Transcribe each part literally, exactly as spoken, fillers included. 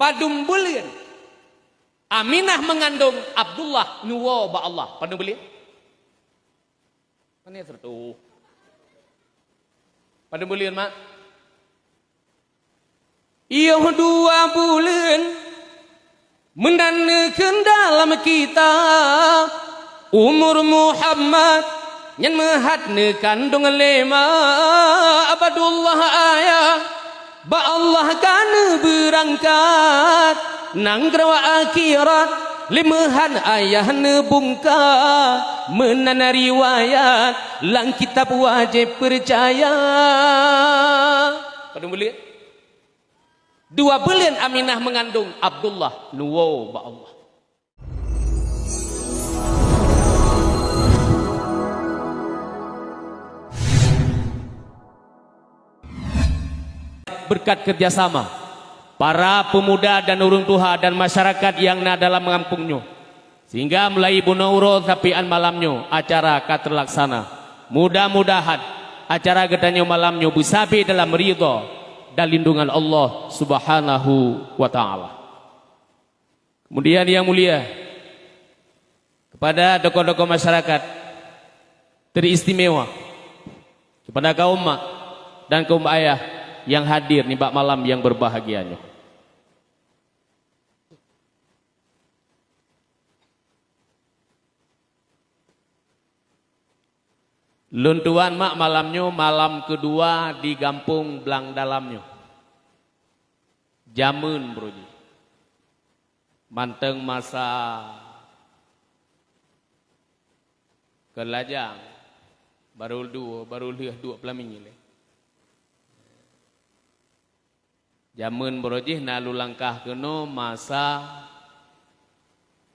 Padum buleuen Aminah meungandong Abdullah neuwoe bak Allah. Padum buleuen? Pane sireutoh. Padum buleuen, mak? Yoh dua buleuen, meunan neukheun dalam kitab, umur Muhammad nyan meuhat neukandong lé ma Abdullah ayah. Bak Allah ka neubeurangkat, nanggroe akhirat, lé meuhan ayah neubungka. Meunan riwayat lam kitab wajéb peucaya. Padum buleuen? Dua buleuen Aminah meungandong Abdullah neuwoe bak Allah. Berkat kerjasama para pemuda dan ureuëng tuha dan masyarakat nyang na dalam gampông nyoe, sehingga mulai bunoe uroe sampoe malam nyoe acara ka terlaksana. Mudah-mudahan acara geutanyoe malam nyoe beusabe dalam ridha dan lindungan Allah Subhanahu wa Ta'ala. Kemudian, yang mulia, kepada tokoh-tokoh masyarakat, teristimewa kepada kaum mak dan kaum ayah yang hadir nibak malam yang berbahagia nyoe. Lôn tuan mak malam nyoe malam keudua di gampông Blang Dalam nyoe. Jameun baroe jih. Mantong masa keulajang, baroe du-, baroe lheueh duek peulaminyueng lé. Jameun baroe jih na lôn langkah keunoe masa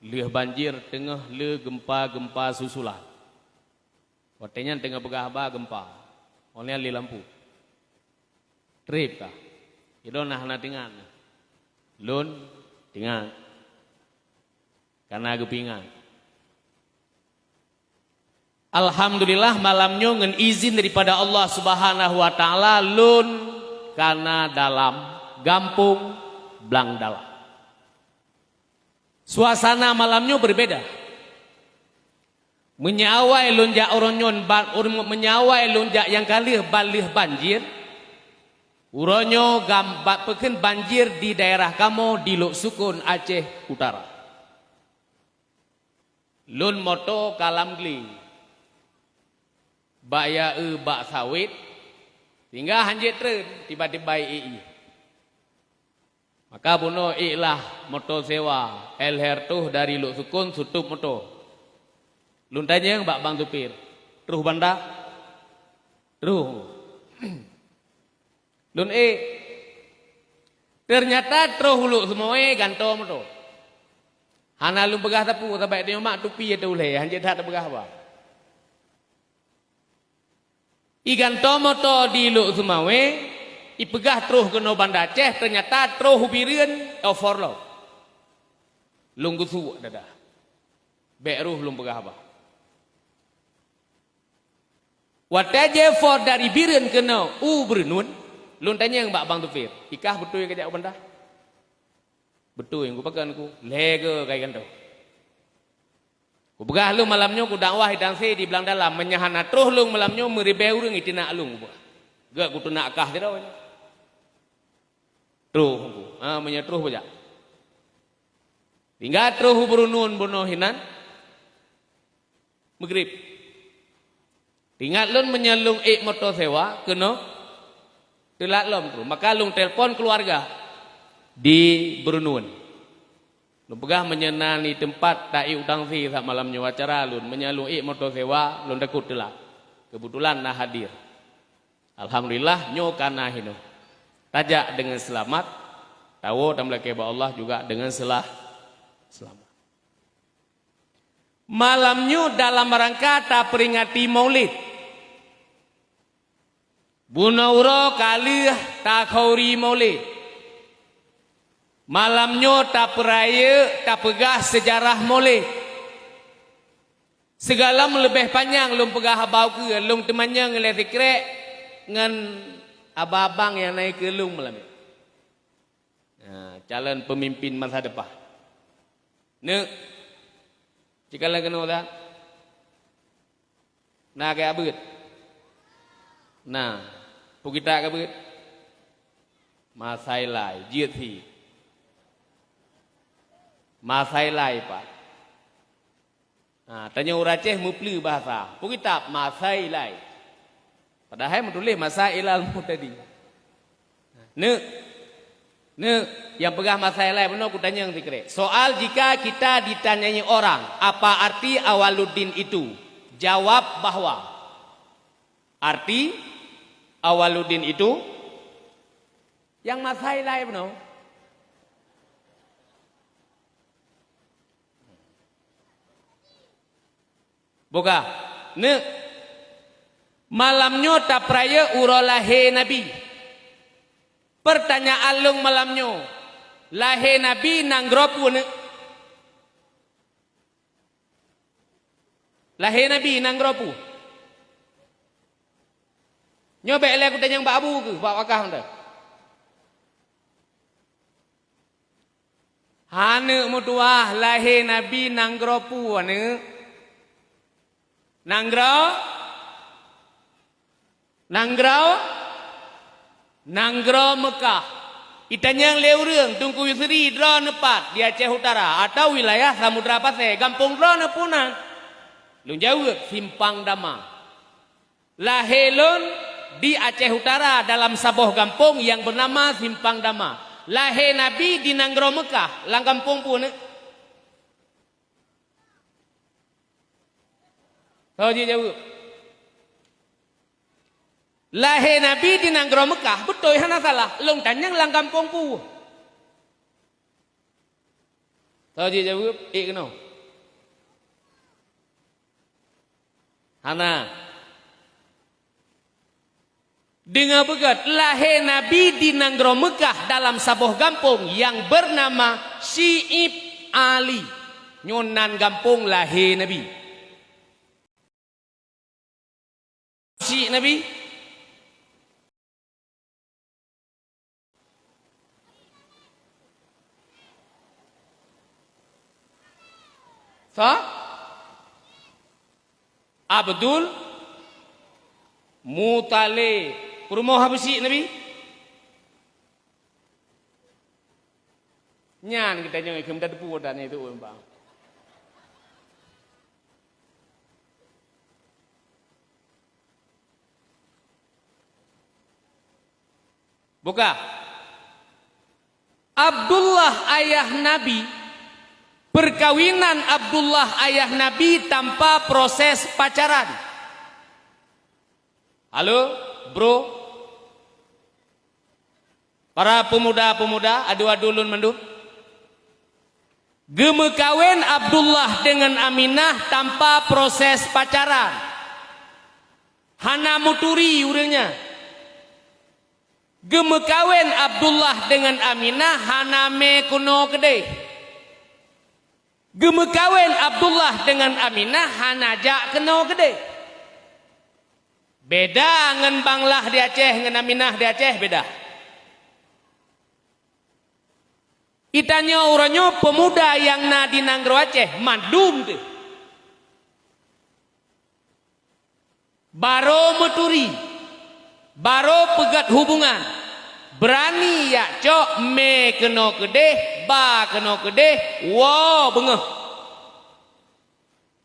lheueh banjir teungoh le gempa-gempa susulan. Watée nyan teungoh peugah haba gempa, óh lheueh lé lampu. Treb kah? Ilôn na hana teuingat. Lôn teuingat. Kana geupeuingat. Alhamdulillah, malam nyoe ngon izin daripada Allah Subhanahu wa Ta'ala, lôn kana dalam gampông Blang Dalam. Suasana malam nyoe berbeda. Meunyoe awai lôn jak uroe nyoe ban, ureuëng, meunyoe awai lôn jak nyang ka lheueh ban lheueh banjir, uroe nyoe gam-, ba-, peukheun banjir di daerah kamoe di Lhoksukon, Aceh Utara. Lôn moto ka lam gle. Bak ya eu bak sawét, sehingga han jeuet treun, tiba-tiba ék ié. Maka bunoe ék lah moto sewa, L H R toh dari Lhoksukon sutôb moto. Lôn tanyong bak bang supir, "Troh Banda?" "Troh." Lôn ék. Teunyata troh u Lhokseumawe gantoe moto. Hana lôn peugah sapeue, sabab tanyoe mak tupi ateueh ulée, han jeuet that tapeugah haba. Igantoe moto di Lhokseumawe, ipeugah troh keunoe Banda Aceh, teunyata troh u Bireuen, offor lom. Lôn geusuek dada. Bék roh lôn peugah haba. Watée jioffor dari Bireuen keunoe u Beureunuan, lôn tanyong bak bang supir, "I kah beutôi ka jak u Banda?" "Beutôi," kupakon ku, "lhée goe ka igantoe." Kupeugah lôn malam nyoe kudakwah i Tangse di Blang Dalam, meunyoe hana troh lôn malam nyoe meuribée ureuëng iteunak lôn, kupeugah. Gét kuteunak kah sidroe nyoe. Troh ku, ha, meunyoe troh bajak. Tinggai troh u Beureunuan bunoe hinan, Meugrib. Ingat lôn meunyoe lôn ék moto sewa keunoe, teulat lom troh. Maka lôn telepon keuluwarga di Beureunuan. Lôn peugah meunyoe na di teumpat taék u Tangse saat malam nyoe acara lôn, meunyoe lôn ék moto sewa, lôn takot teulat. Keubeutulan na hadir. Alhamdulillah, nyoe ka na hinoe. Tajak deungon seulamat, tawoe tameulakée bak Allah juga deungon seulah-, seulamat. Malam nyoe dalam rangka tapeuringati Maulid. Bunoe uroe ka lheueh takhauri Maulid. Malam nyoe tapeurayeuk, tapeugah seujarah Maulid. Sigohlom leubeh panyang lôn peugah haba ukeue, lôn teumanyong lé sikrek ngon abang-abang nyang na ikeue lôn malam nyoe. Ha, calon pemimpin masa depan. Neuk. Cit ka lheueh keunoe that. Na keu abeuet? Na. Peue kitab keu abeuet? Masai Lai, jeuet sit. Masai Lai, Pak. Ha, tanyoe ureueng Aceh meupleue bahasa. Peue kitab? Masai Lai. Padahai meutuléh Masai Ilal Muhtadin. Neuk. Neuk, nyang peugah Masai Lai bunoe kutanyong sikrek. Soal, jika kita ditanyai orang, "Apa arti Awaluddin itu?" Jawab bahwa arti Awaluddin itu nyang Masai Lai bunoe. Boh ka, neuk. Malam nyoe tapeurayeuk uroe lahé Nabi. Peurtanyaan lôn malam nyoe, lahé Nabi nanggroe peue, neuk? Lahé Nabi nanggroe peue? Nyoe bèk lé kutanyong bak Abu keuh, bak wakah mantong. Aneuk meutuwah, lahé Nabi nanggroe peue, aneuk? Nanggroe? Nanggroe? Nanggroe Meukah. Itanyong lé ureueng, Teungku Yusri, droeneuh pat di Aceh Utara atau wilayah Samudra Pasè, gampông droeneuh peue nan? Lôn jaweueb, Simpang Dama. Lahé lôn di Aceh Utara dalam saboh gampông nyang beunama Simpang Dama. Lahé Nabi di nanggroe Meukah, lam gampông peue, neuk? Soe jijaweueb? Lahé Nabi di nanggroe Meukah, beutôi hana salah. Lôn tanyong lam gampông peue? Soe jijaweueb? Ék keunoe. Hana. Deungoe beugét, lahé Nabi di nanggroe Meukah dalam saboh gampông nyang beunama Syi'ib Ali. Nyoe nan gampông lahé Nabi. Syi'ib Nabi. Sa? Abdul Muthalib. Peurumoh Habsyi Nabi? Nyan geutanyoe kheun tateupeue dan itu, Bang. Buka. Abdullah ayah Nabi, perkawinan Abdullah ayah Nabi tanpa proses pacaran. Halo, bro. Para pemuda-pemuda, adu-adu lôn mandum. Geumeukawen Abdullah deungon Aminah tanpa proses pacaran. Hana meuturi ureueng nyan. Geumeukawen Abdullah deungon Aminah hana mè keunoe keudeh. Geumeukawen Abdullah deungon Aminah hana jak keunoe keudeh. Beda ngon Banglah di Aceh, ngon Aminah di Aceh beda. Itanyoe uroe nyoe peumuda nyang na di nanggroe Aceh mandum deuh. Barô meuturi, barô peugét hubungan, beurani jak cok mè keunoe keudeh, ba keunoe keudeh, woe beungoh.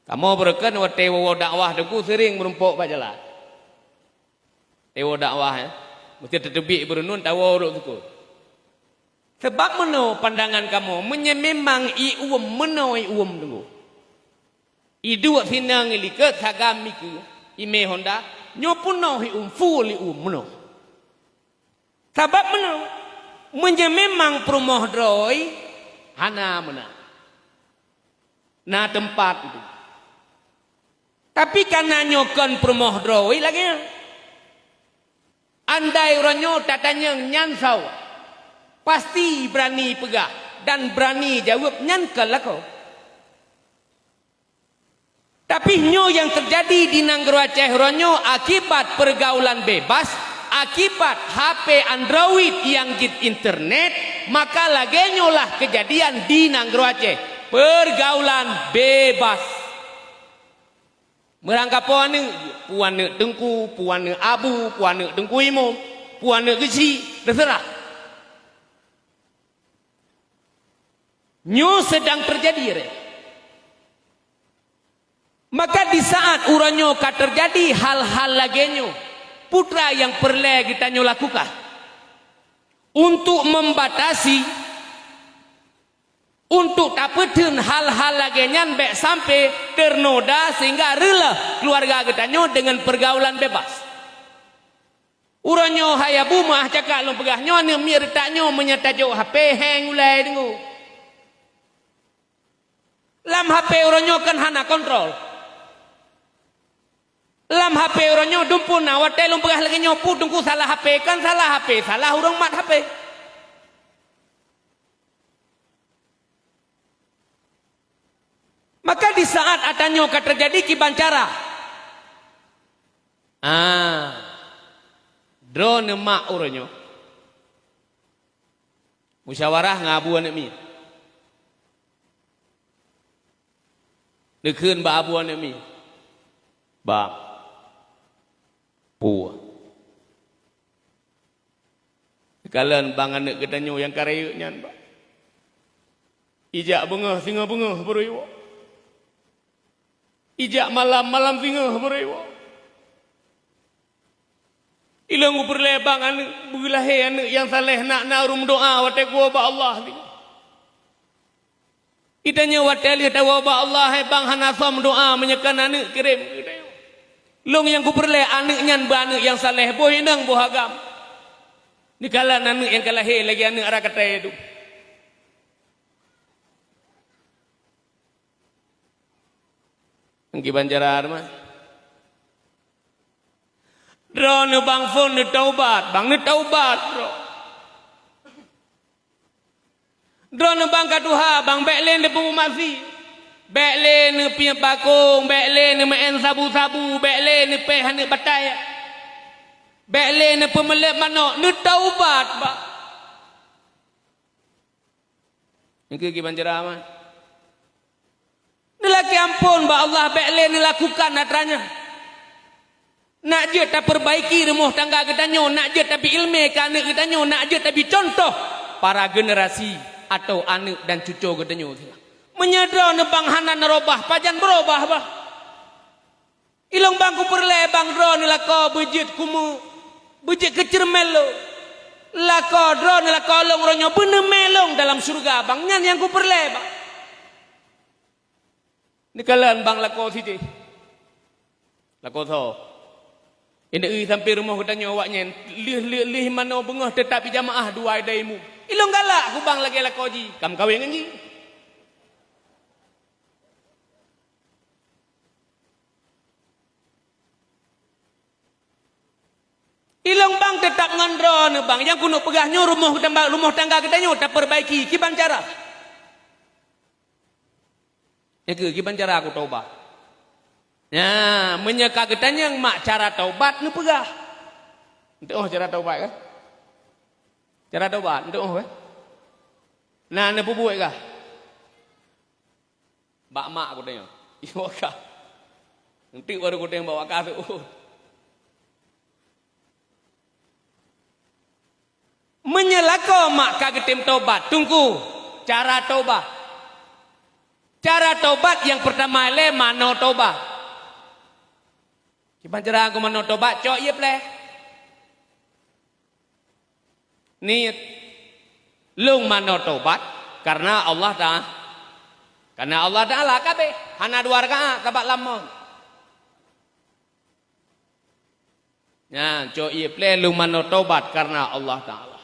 Kamoe beureukan watèe woe dakwah Teungku seuring meurumpok bak jalan. Watèe woe dakwah, ya. Meusti teuteubiet beureunun tawoe rot sukon. Sabab meunoe pandangan kamoe, meunyoe memang ié uem meunoe ié uem Teungku. Iduek sinong ilikot sagam mikeue, imè honda, nyoe peunoh ié uem, full ié uem meunoe. Sabab meunoe, meunyoe memang peurumoh droe, hana meunan. Na teumpat itu. Tapi kana nyoe kon peurumoh droe lagèe nyan. Andai uroe nyoe tatanyong nyan sawa, pasti beurani peugah dan beurani jaweueb nyan kon lakoe. Tapi nyoe nyang teujadi di nanggroe Aceh uroe nyoe akibat peurgaulan bebas, akibat H P Android nyang jeuet internet, Maka lagée nyoe lah keujadian di nanggroe Aceh, peurgaulan bebas. Meurangkapoe aneuëk, peue aneuëk teungku, peue aneuëk abu, peue aneuëk teungku imum, peue aneuëk geuchik, teuseurah. Nyoe seudang teujadi, ré. Maka di saat uroe nyoe ka teujadi hal-hal lagée nyoe, peue teuma nyang peureulée geutanyoe lakukan untuk membatasi, untuk tapeutheun hal-hal lagée nyan bék sampai teunoda sehingga reuloh keuluwarga geutanyoe deungon peurgaulan bebas. Uroe nyoe hai Abu, meuah cakak lôn peugah, nyoe aneuëk miet reutak nyoe meunyoe tajok H P, heng ulée deungoe. Lam H P uroe nyoe kan hana kontrol. Lam H P uroe nyoe dumpeue na, watée lôn peugah lagée nyoe, peue teungku salah H P, kan salah H P, salah ureuëng mat H P. Maka di saat atra nyoe ka teujadi kiban cara. Ah, droeneuh mak uroe nyoe musyawarah ngon abu aneuëk miet. Neukheun bak abu aneuëk miet, "Bang, peue?" Kalon bang aneuëk geutanyoe nyang ka rayeuk nyan, bang. Ijak beungoh singoh beungoh beurui woe. Ijak malam, malam singoh beurui woe. Ilôn kupeureulée bang aneuëk, beulahé aneuëk nyang saleh, nak na ureuëng meudoá watée kuwoe bak Allah singoh. Geutanyoe watée lheueh tawoe bak Allah, hai bang, hana soe meudoá meunyoe kon aneuëk kirém keu geutanyoe. Lôn nyang kupeureulée aneuëk nyan beu aneuëk nyang saleh, boh inong boh agam. Dikalon aneuëk nyang ka lahé lagée aneuëk ara katai tu. Kiban cara teuma. Droeneuh bang phon neutaubat, bang neutaubat droe. Droeneuh bang ka tuha, bang bék lé neupeubuet maksiet. Bék lé neupiep bakong, bék lé neumeu'en sabu-sabu, bék lé neupéh aneuëk batai. Bék lé neupeumeuleueb manok, neutaubat, bang. Nyan keuh kiban cara, man. Neulakée amphon bak Allah, bék lé neulakukan atra nyan. Nak jeuet tapeurbaiki rumoh tangga geutanyoe, nak jeuet tabi iéleumé keu aneuëk geutanyoe, nak jeuet tabi cuntoh para generasi atau aneuëk dan cucoe geutanyoe. Meunyoe droeneuh bang hana neurobah, pajan beurobah bah? Ilôn bang kupeureulée bang droeneuh lakoe beujeuet kumu, beujeuet keu ceureumen lôn. Lakoe droeneuh lakoe lôn uroe nyoe beuneumé lôn dalam syeuruga bang, nyan nyang kupeureulée bang. Neukalon bang lakoe sijih. Lakoe soe? Ineuk sampoe rumoh geutanyoe awaknyan, lheueh, lheueh, lheueh manoe beungoh teutap jijamaah dua daimu. Ilôn galak kubang lagée lakoe jih, ka meukawen ngon jih. Ilôn bang teutap ngon droeneuh bang, nyang keuneuk peugah nyoe rumoh tangga, rumoh tangga geutanyoe tapeurbaiki, kiban cara? Nyan keuh kiban cara kutaubat. Nyan, meunyoe ka geutanyong mak cara taubat neupeugah. Eunteuk oh cara taubat kah? Cara taubat, eunteuk oh kah? Na neupeubuet kah? Bak mak kutanyong. Iyo kah? Eunteuk baru kutanyong bak wakah tu. Meunyoe lakoe mak ka geutem tobat, teungku, cara tobat. Cara tobat nyang peurtama ilée manoe tobat. Kiban cara keu manoe tobat, cok ié pleh. Niet, lôn manoe tobat kareuna Allah Ta-, kareuna Allah Taala kabeh, hana dua rakaat, sabab lam mon. Nyan, cok ié pleh lôn manoe tobat kareuna Allah Taala.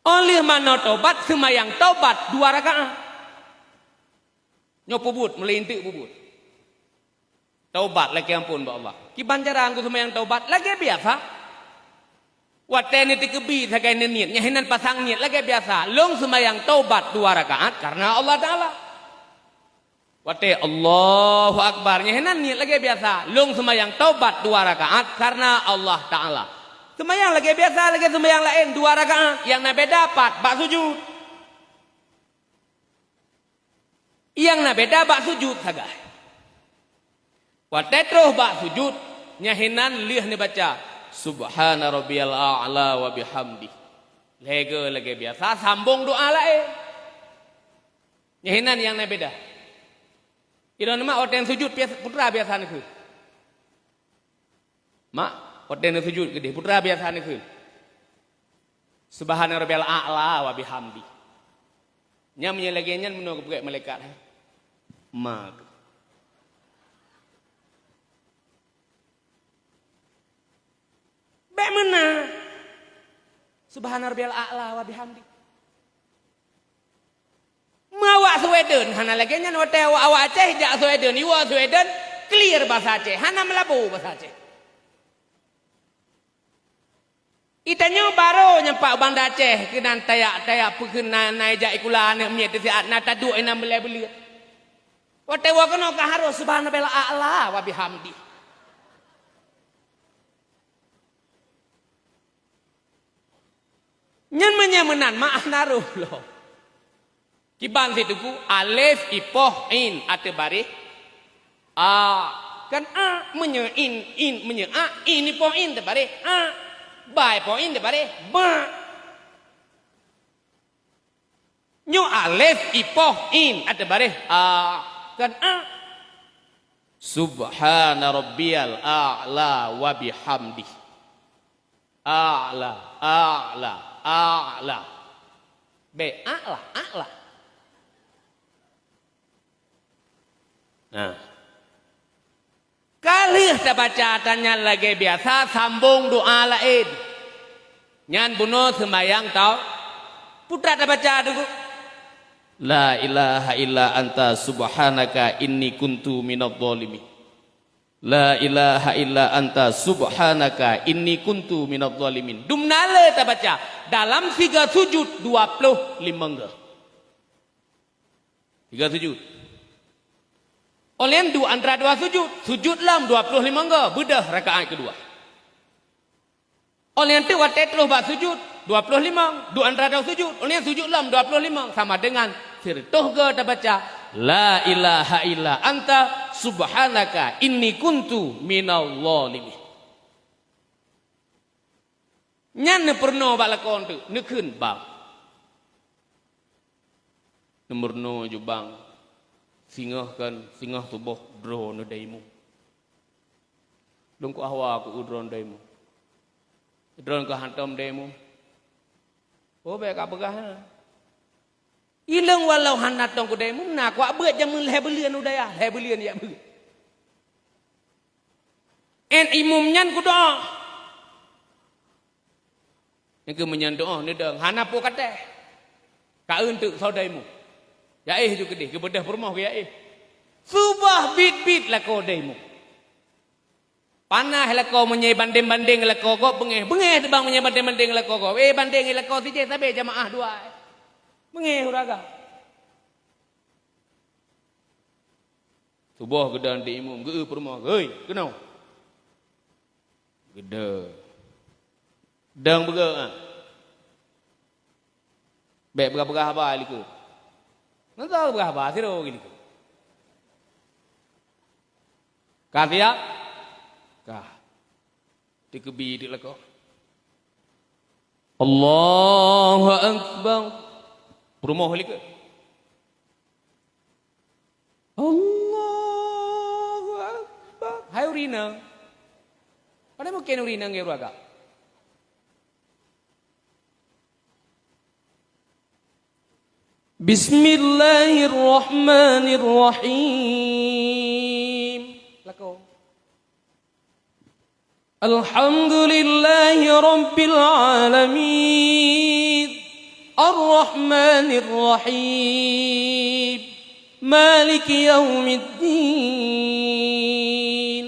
Óh lheueh manoe tobat, seumayang tobat dua rakaat. Nyoe peubuet, mulai eunteuk peubuet. Tobat lakée amphon bak Allah. Kiban cara keu seumayang tobat, lagée biasa. Watée neuteukeubi sagai neuniet, nyan hinan pasang niet lagée biasa. Lôn seumayang tobat dua rakaat kareuna Allah Taala. Watée Allahu Akbar, nyan hinan niet lagée biasa. Lôn seumayang tobat dua rakaat kareuna Allah Taala. Seumayang lagée biasa, lagée seumayang laén, dua rakaat, nyang na beda pat bak sujut. Nyang na beda bak sujut sagai. Watée troh bak sujut, nyan hinan lheueh neubaca, "Subhana rabbiyal a'la wa bihamdih." Lhée goe lagée biasa, sambong doa laén. Nyan hinan nyang na beda. Ilôn mak watée sujut, putra biasa neukheun. Mak, watée neusujut keudeh, putra biasa neukheun, "Subhana rabbiyal a'la wa bihamdi." Nyan meunyoe lagée nyan, meunoe geupeugét malaikat, hai. Mak. Bék meunan. "Subhana rabbiyal a'la wa bihamdi." Meuawak Sweden hana lagée nyan, watée awak-awak Aceh jak Sweden, iwoe Sweden, clear basa Aceh, hana meulabo basa Aceh. Itanyoe barô nyang pat Banda Aceh keunan tayak-tayak peukeunan na ijak ikula aneuk miet teusiat na taduek inan beulée-beuleuet. Watée woe keunoe ka harôh subhanallahil a'la wa bihamdi. Nyan meunyoe meunan meu'ah na roh lom. Kiban si Teungku, alif ipoh in ateueh baréh a. Kan a, meunyoe in, in, meunyoe a, in ipoh in teubaréh a. Ba ipoh in teubaréh ba. Nyoe alif ipoh in ateueh baréh a. Kan a. Subhana rabbiyal a'la wa bihamdih. A'la, a'la, a'la. Bék a'la, a'la. Nah. Ka lheueh tabaca atan nyan lagée biasa, sambong doa laén. Nyan bunoe seumayang tau. Putra tabaca dulu. "La ilaha illa anta subhanaka inni kuntu minadh dhalimin." "La ilaha illa anta subhanaka inni kuntu minadh dhalimin." Dumna le tabaca dalam siga sujut dua ploh limong goe. Siga sujut. Óh lheueh nyan duek antara dua sujut, sujut lom dua ploh limong goe, beudôh rakaat keudua. Óh lheueh nyan teuk watée troh bak sujut, dua ploh limong, duek antara dua sujut, óh lheueh nyan sujut lom dua ploh limong, sama dengan sireutôh goe tabaca, "La ilaha illa anta subhanaka inni kuntu minadh dhalimin." Nyan neupeurunoe bak lakoe teuk, neukheun bang. Neumeurunoe ju bang, singoh kan, singoh suboh droeneuh daimu. Lôn ku ahwa ku droeneuh daimu. Droeneuh ka hantom daimu. Oh, bék ka peugah, ha. Ilôn walau hana tom ku daimu, na kuak beuet jameun lhée buleuen u dayah, lhée buleuen jak beuet. Én imum nyan kudoa. Nyang keu meunyan doa neudong hana po katéh. Ka eunteuk saudaimu. Yaéh ju keudeh, geubeudôh peurumoh geuyaéh. Suboh bit-bit lakoe daimu. Panaih lakoe meunyoe bandeng-bandeng lakoe gob beungéh. Beungéh teubang meunyoe bandeng-bandeng lakoe gob. Eh, bandeng lakoe sijéh sabe jamaah dua. Beungéh uraga. Suboh geudan di imum, geu peurumoh, "Hei, keunoe." Geuda. Dang beugah, ah. Bék beugah-beugah haba likot. Ngon soe beugah haba sidroe likot. Ka siap? Ka. Dikeubi di lakoe. Allahu Akbar. Peurumoh likot. Allahu Akbar. Hai ureueng inong. Padahai mungken ureueng inong ngon ureueng agam. Bismillahirrahmanirrahim. Lakoe. Alhamdulillahi rabbil alamin. Arrahmanirrahim. Maliki yaumiddin.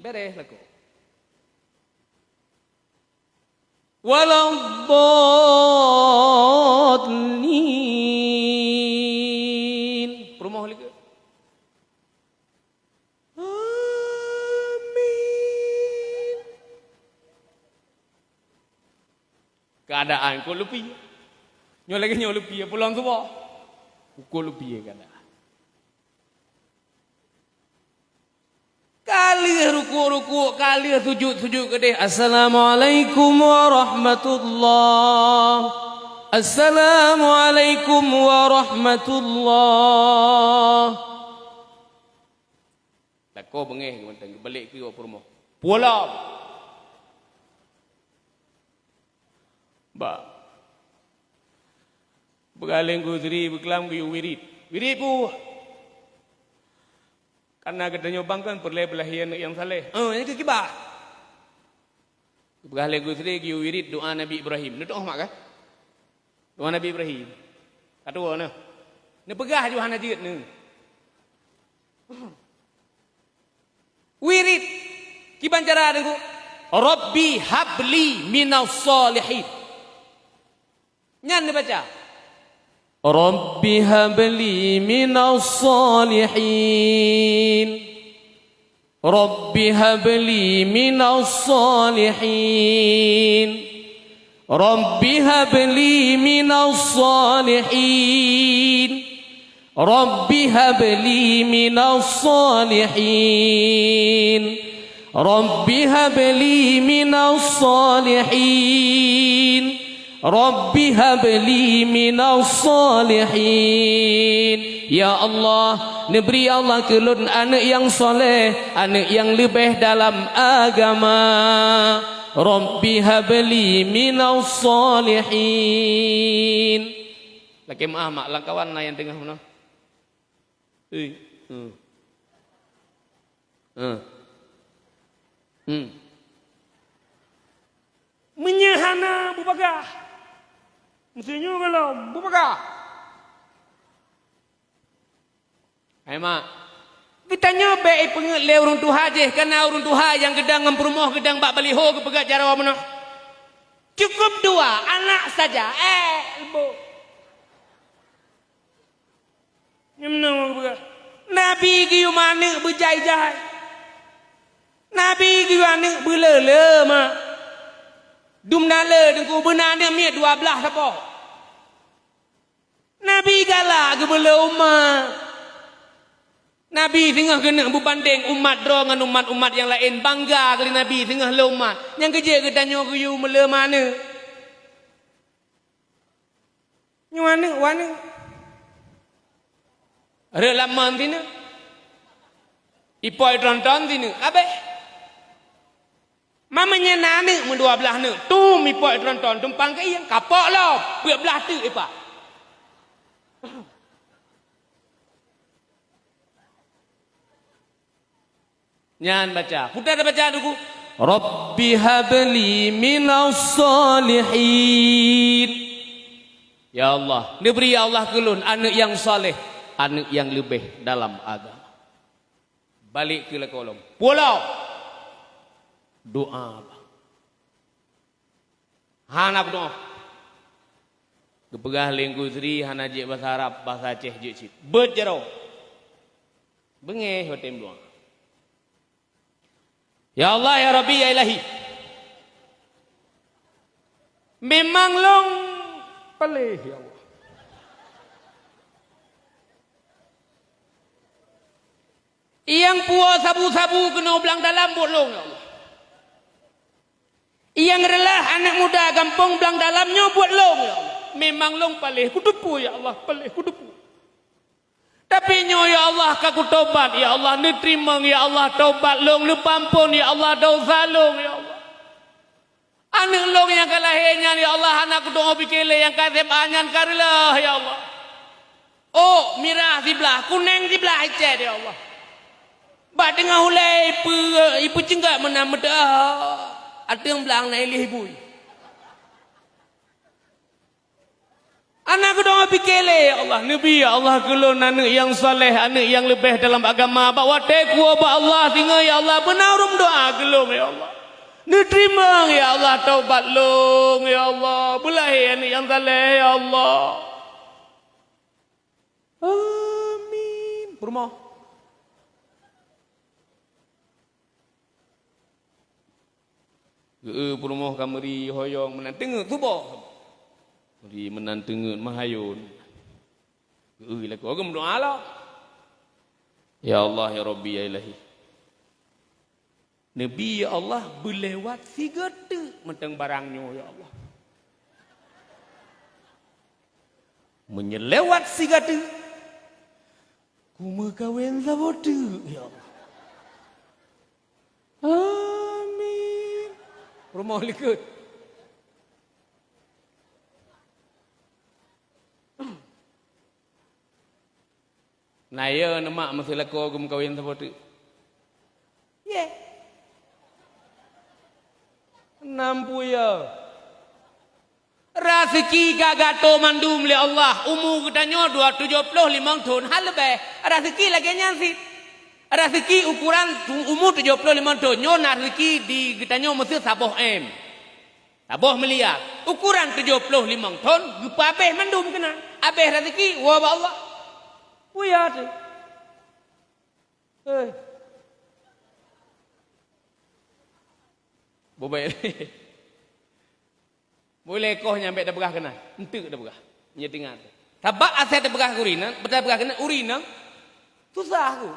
Beres lakoe. Waladdallin. Peurumoh likot. Amin. Keadaan kot leupie. Nyoe lagèe nyoe leupie, pulom suboh. Kot leupie keadaan. Ka lheueh rukuk-rukuk, ka lheueh sujud-sujud keudeh. Assalamualaikum warahmatullah. Assalamualaikum warahmatullah. Lakoe beungéh geuh mantong, geubalek keu u peurumoh. Pulang. Ba. Beugaleng geuh sri beuklam geuyue wirit. Wirit puh. Karena geutanyoe bang kan peureulèe beulahé aneuk nyang saleh. Eh, nyang keu kiban. Geupeugah lé geuh sri geuyue wirit doa Nabi Ibrahim. Neutu'oh mak kan? Doa Nabi Ibrahim. Ka tuwoe neuh. Neupeugah ju hana jeuet neuh. Wirit. Kiban cara Teungku? Rabbi habli minas shalihin. Nyan neubaca. Rabbi habli minas shalihin. Rabbi habli minas shalihin. Rabbi habli minas shalihin. Rabbi habli minas shalihin. Rabbi habli minas shalihin. Rabbi habli minas shalihin. Ya Allah, neubri Allah keu lôn aneuk nyang saleh, aneuk nyang leubeh dalam agama. Rabbi habli minas shalihin. Lakèe meu'ah mak, lam kawan na nyang teungoh meunoe. Ui. Hmm. Hmm. Hmm. Meunyoe hana bubagaih, meuseu nyoe gohlom bubagaih. Hai mak, geutanyoe bèk ipeungeut lé ureueng tuha jih, kareuna ureueng tuha nyang geudong ngon peurumoh geudong bak baliho geupeugah jaroe meunoe. Cukup dua anak saja, eh, leumbot. Nyan meunoe geupeugah, Nabi geuyue aneuk beujai-jai. Nabi geuyue aneuk beuleu-leu mak. Dum na lé Teungku, beuna aneuk miet dua blaih sapo. Nabi galak geubeuleu umat. Nabi singoh geuneuk beubandeng umat droe ngon umat-umat nyang laén, bangga keu lé Nabi singoh lé umat. Nyang keu jeuet geutanyoe geuyue meuleu aneuk. Nyoe aneuk, aneuk. Rhot lam mon sineuk. Ipo itron-tron sineuk, habéh. Meunyoe na aneuk meudua blaih neuk, tum ipo itron-tron, tumpang keu ié, kapok lom, peuet blaih teuk ipak. Nyan baca. Peue tabaca Teungku? Rabbi habli minas shalihin. Ya Allah, neubri ya Allah keu lôn aneuk nyang saleh, aneuk nyang leubeh dalam agama. Balek keu lakoe lom. Pulang. Doa. Hana kudoa. Geupeugah lé Teungku Sri hana jeuet basa Arab, basa Aceh jeuet cit. Beuet jaroe. Beungéh watèe meudoa. Ya Allah, ya Rabbi, ya Ilahi. Memang lôn paléh, ya Allah. Nyang puwoe sabu-sabu keunoe blang dalam buet lôn, ya Allah. Nyang reulah aneuk muda gampông blang dalam nyoe buet lôn, ya Allah. Memang lôn paléh, kuteupeu, ya Allah, paléh, kuteupeu. Tapi nyoe, ya Allah, ka kutobat, ya Allah, neuteurimong, ya Allah, tobat lôn, neupeuampon, ya Allah, dosa lôn, ya Allah. Aneuk lôn nyang ka lahé nyan, ya Allah, hana kutu'oh pike lé, nyang ka S M A nyan ka reuloh, ya Allah. Ôk mirah siblah, kunéng siblah, icet, ya Allah. Bak teungoh ulèe ipeu-, ipeuceunggat meunan meuteu'oh, ateueng blang na ilèe bui. Hana kutu'oh pike lé, ya Allah. Neubri, ya Allah, keu lôn aneuk nyang saleh, aneuk nyang leubeh dalam agama. Bak watèe kuwoe bak Allah, singoh, ya Allah, beuna ureueng meudoa keu lôn, ya Allah. Neuteurimong, ya Allah, taubat lôn, ya Allah. Beulahé aneuk nyang saleh, ya Allah. Amin. Peurumoh. Geu-eu peurumoh ka meuri hoyong meunan teungeut suboh. Di meunan teungeut meuhayôn. Geui lakoe, geumeudoa lah. Ya Allah, ya Rabbi, ya Ilahi. Neubi, ya Allah, beulewat sigoe teuk mantong barang nyoe, ya Allah. Meunyoe lewat sigoe teuk, kumeukawen saboh teuk, ya Allah. Amin. Rumoh likot. Na yo neumak meuseulako geumeukawen saboh teuk? Ye. Nam puya. Raseuki ka geuatô mandum lé Allah. Umu geutanyoe dua tujoh ploh limong thon, han leubeh. Raseuki lagée nyan cit. Raseuki ukuran tu-, umu tujoh ploh limong thon nyoe na raseuki di geutanyoe meuseu saboh M. Saboh miliar, ukuran tujoh ploh limong thon geupeuabéh mandum keunan. Abéh raseuki, woe bak Allah. Puya teuh. Hei. Bobai. Mulai koh nyan bék tapeugah keunan. Enteuk tapeugah. Nyoe teuingat. Sabab asai tapeugah keu ureueng inong, tapeugah keunan ureueng inong susah ku.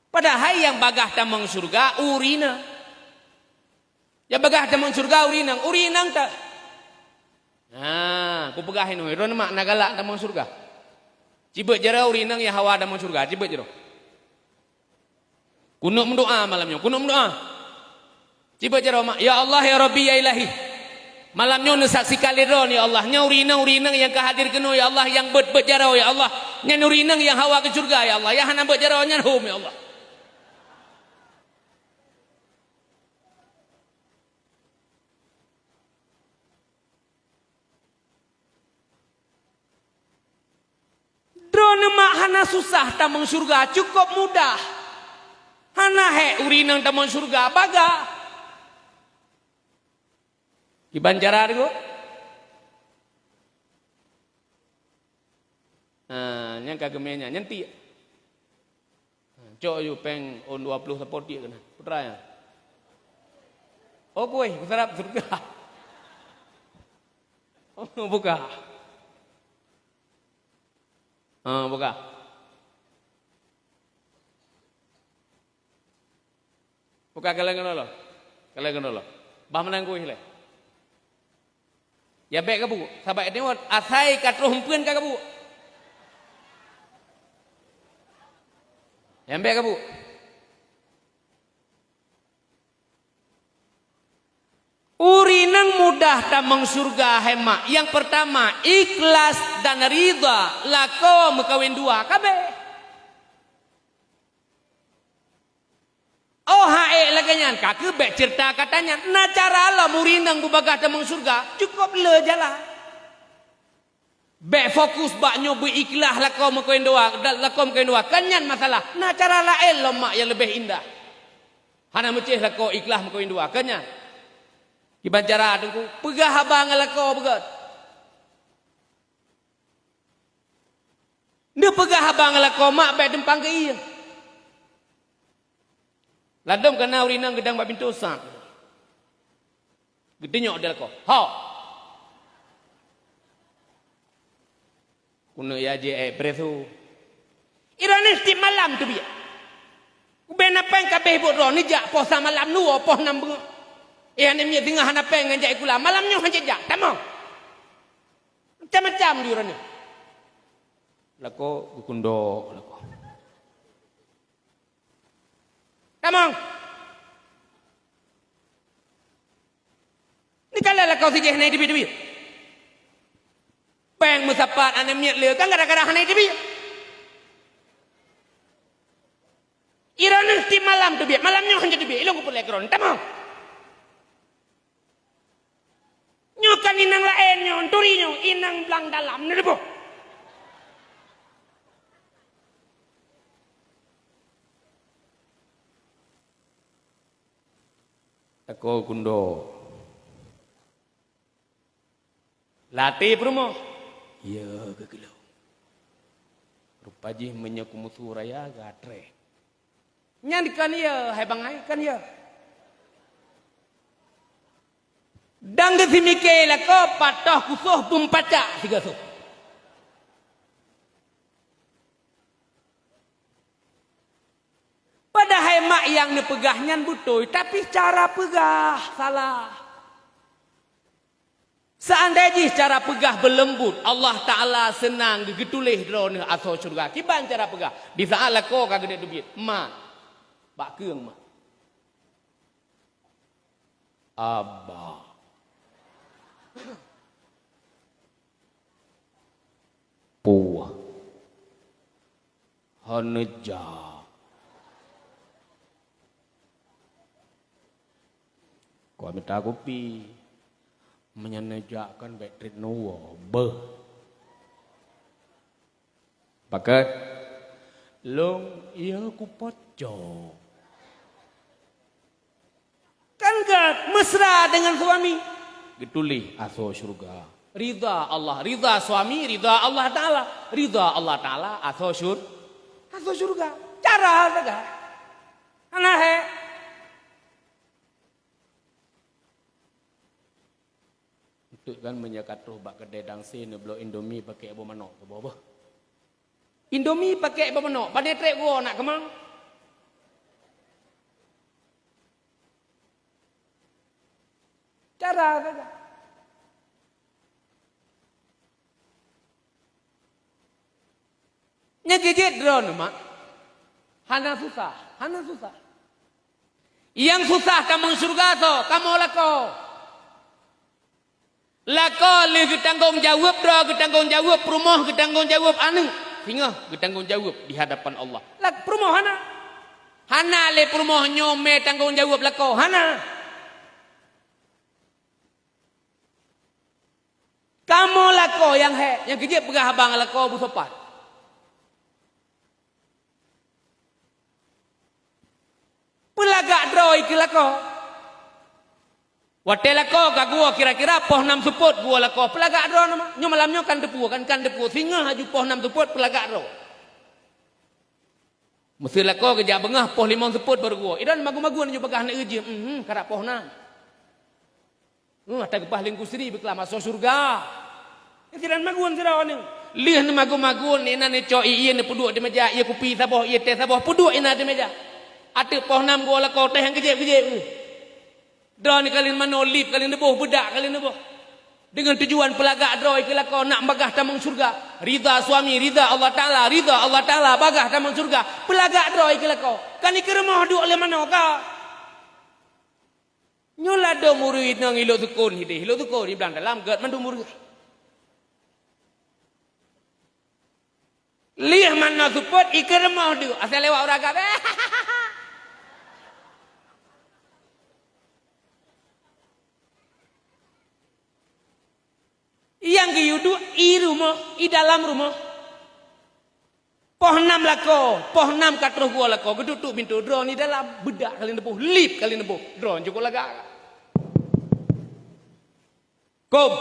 Padahai nyang bagah tamong syeuruga ureueng inong. Nyang bagah tamong syeuruga ureueng inong, ureueng inong ta-, ha, kupeugah inoe, droeneuh mak na galak tamong syeuruga. Cibeuet jaroe ureueng inong nyang hawa tamong syeuruga, cibeuet jaroe. Keuneuk meudoa malam nyoe, keuneuk meudoa. Cibeuet jaroe mak, "Ya Allah, ya Rabbi, ya Ilahi. Malam nyoe neusaksikan lé droeneuh, ya Allah. Nyoe ureueng inong, ureueng inong nyang ka hadir keunoe, ya Allah, nyang beuet-beuet jaroe, ya Allah. Nyan ureueng inong nyang hawa keu syeuruga, ya Allah. Nyang hana beuet jaroe nyan hom, ya Allah." Droeneuh mak hana susah tamong syeuruga, cukôp mudah. Hana hék ureueng inong tamong syeuruga, bagah. Kiban cara deungoe? Ha, nyang ka geumé nyan, nyan tiek. Ha, cok aju péng ôn dua ploh sapo tiek keunan. Putra nyan. Oh, kueh, beusarap syeuruga. Oh, buka. Ha, buka. Buka kaleng keunoe lo. Kaleng keunoe lo. Bah meunan kueh lé. Ya bék kabuek, sabab nyoe asai ka troh eumpeuen ka kabuek. Ya bék kabuek. Ureueng inong mudah tamong syeuruga hai mak. Nyang peurtama, ikhlas dan ridha lakoe meukawen dua, ka bék. Oh, han ék lagée nyan, ka keuh bék ceurita kata nyan. Na cara lom ureueng inong beubagah tamong syeuruga, cukôp le jalan. Bék fokus bak nyoe beuikhlas lakoe meukawen dua, da-, lakoe meukawen dua. Kon nyan masalah. Na cara laén lom mak nyang leubeh indah. Hana meucéh lakoe ikhlas meukawen dua. Kon nyan. Kiban cara teungku, peugah haba ngon lakoe beugét. Neupeugah haba ngon lakoe mak bék tumpang keu ié. Ladôm ka na ureueng inong geudong bak pintoe sa. Geutunyok di lakoe. Ho! Keuneuk ya jih, eh, preso. Ironis tiep malam teubiet. Ubena péng ka abéh buet droe, neujak poh sa malam, neuwoe poh nam beungoh. Eh, aneuk miet singoh hana péng ngon jak sikula. Malam nyoe hana jak, tamong. Macam-macam di ureueng nyoe. Lakoe geukundok lakoe. Tamong. Neukalon lakoe sijih hana teubiet-teubiet. Péng meusapat aneuk miet le kan gara-gara hana teubiet. Ironis tiep malam teubiet, malam nyoe hana teubiet, ilôn kupeureulée keu droeneuh. Tamong. Nyoe kan inong laén nyoe, turi nyoe, inong blang dalam, neuleuboh. Lakoe kundok. Latée peurumoh. Ya, keukeulong. Rupa jih meunyoe kumusu raya, gatreh. Nyan kan ya, hai bangai, kan ya. Dan geusimike lakoe patoh kusoh peumpacak sigasoh. Padahai mak nyang neupeugah nyan beutôi, tapi cara peugah salah. Seandai jih cara peugah beuleumbut, Allah Ta'ala seunang geutuléh droeneuh asoe syeuruga. Kiban cara peugah, di saat lakoe ka geuneuk teubiet, "Ma, bak keueng ma." Aba. Puh. Hana jak. Kau mita kupi. Meunyan neujak kan bèk treuk neuwoe. Beuh. Pakat. Lôn, ya kupacok. Kan gèt mesra dengan suami. Geutuléh asoe syeuruga. Ridha Allah, ridha suami, ridha Allah Ta'ala. Ridha Allah Ta'ala, asoe syur-, asoe syeuruga. Cara sagai. Hana hèk. Eunteuk kan meunyoe ka troh bak keudè dangse neubloe Indomie pakèk boh manok saboh beuh. Indomie pakèk boh manok, padé trép geuwoe nak keumang. Cara sagai. Nyan jeuet-jeuet droeneuh mak. Hana susah, hana susah. Nyang susah tamong syeuruga soe? Kamoe lakoe. Lakoe lheueh geutanggong jaweueb, droe geutanggong jaweueb, peurumoh geutanggong jaweueb, aneuk singoh geutanggong jaweueb di hadapan Allah. Lak-, peurumoh hana. Hana lé peurumoh nyoe mé tanggong jaweueb lakoe, hana. Kamoe lakoe nyang hèk, nyang keu jeuet peugah haba ngon lakoe beusopan. Peulagak droe keu lakoe. Watèe lakoe ka geuwoe kira-kira poh nam seupôt geuwoe lakoe, peulagak droe nama. Nyoe malam nyoe kan teupeu, kan, kan teupeu. Singoh aju poh nam seupôt peulagak droe. Meuseu lakoe geujak beungoh poh limong seupôt baru geuwoe. Idan magun-magun aju bagah na jeuem, mhm, karap poh nam. Hmm, ata geupah lingku sri beuklam asoe syeuruga. Nyan sidroe magun sidroe nyoe. Lheueh neumagun-magun, inan neucok ié neupeuduek di meja, ié kupi saboh, ié teh saboh, peuduek inan di meja. Ateueh poh nam geuwoe lakoe teh nyang geujép-geujép. Droeneuh kalin manoe, lip kalin neuboh, beudak kalin neuboh. Deungon tujuan peulagak droe keu lakoe nak bagah tamong syeuruga. Ridha suami, ridha Allah Ta'ala, ridha Allah Ta'ala, bagah tamong syeuruga. Peulagak droe keu lakoe. Kan ikeu rumoh duek lé manoe ka. Nyoe ladôm ureueng inong ilok sukon hideh, ilok sukon di blang dalam gèt mandum ureueng. Lheueh manoe seupôt ikeu rumoh duek, asai lewat ureueng agam. Nyang geuyue duek i rumoh, i dalam rumoh. Poh nam lakoe, poh nam ka troh geuwoe lakoe, geututup pintoe droe di dalam, beudak kalin neuboh, lip kalin neuboh, droe jukuk lagak. Kom.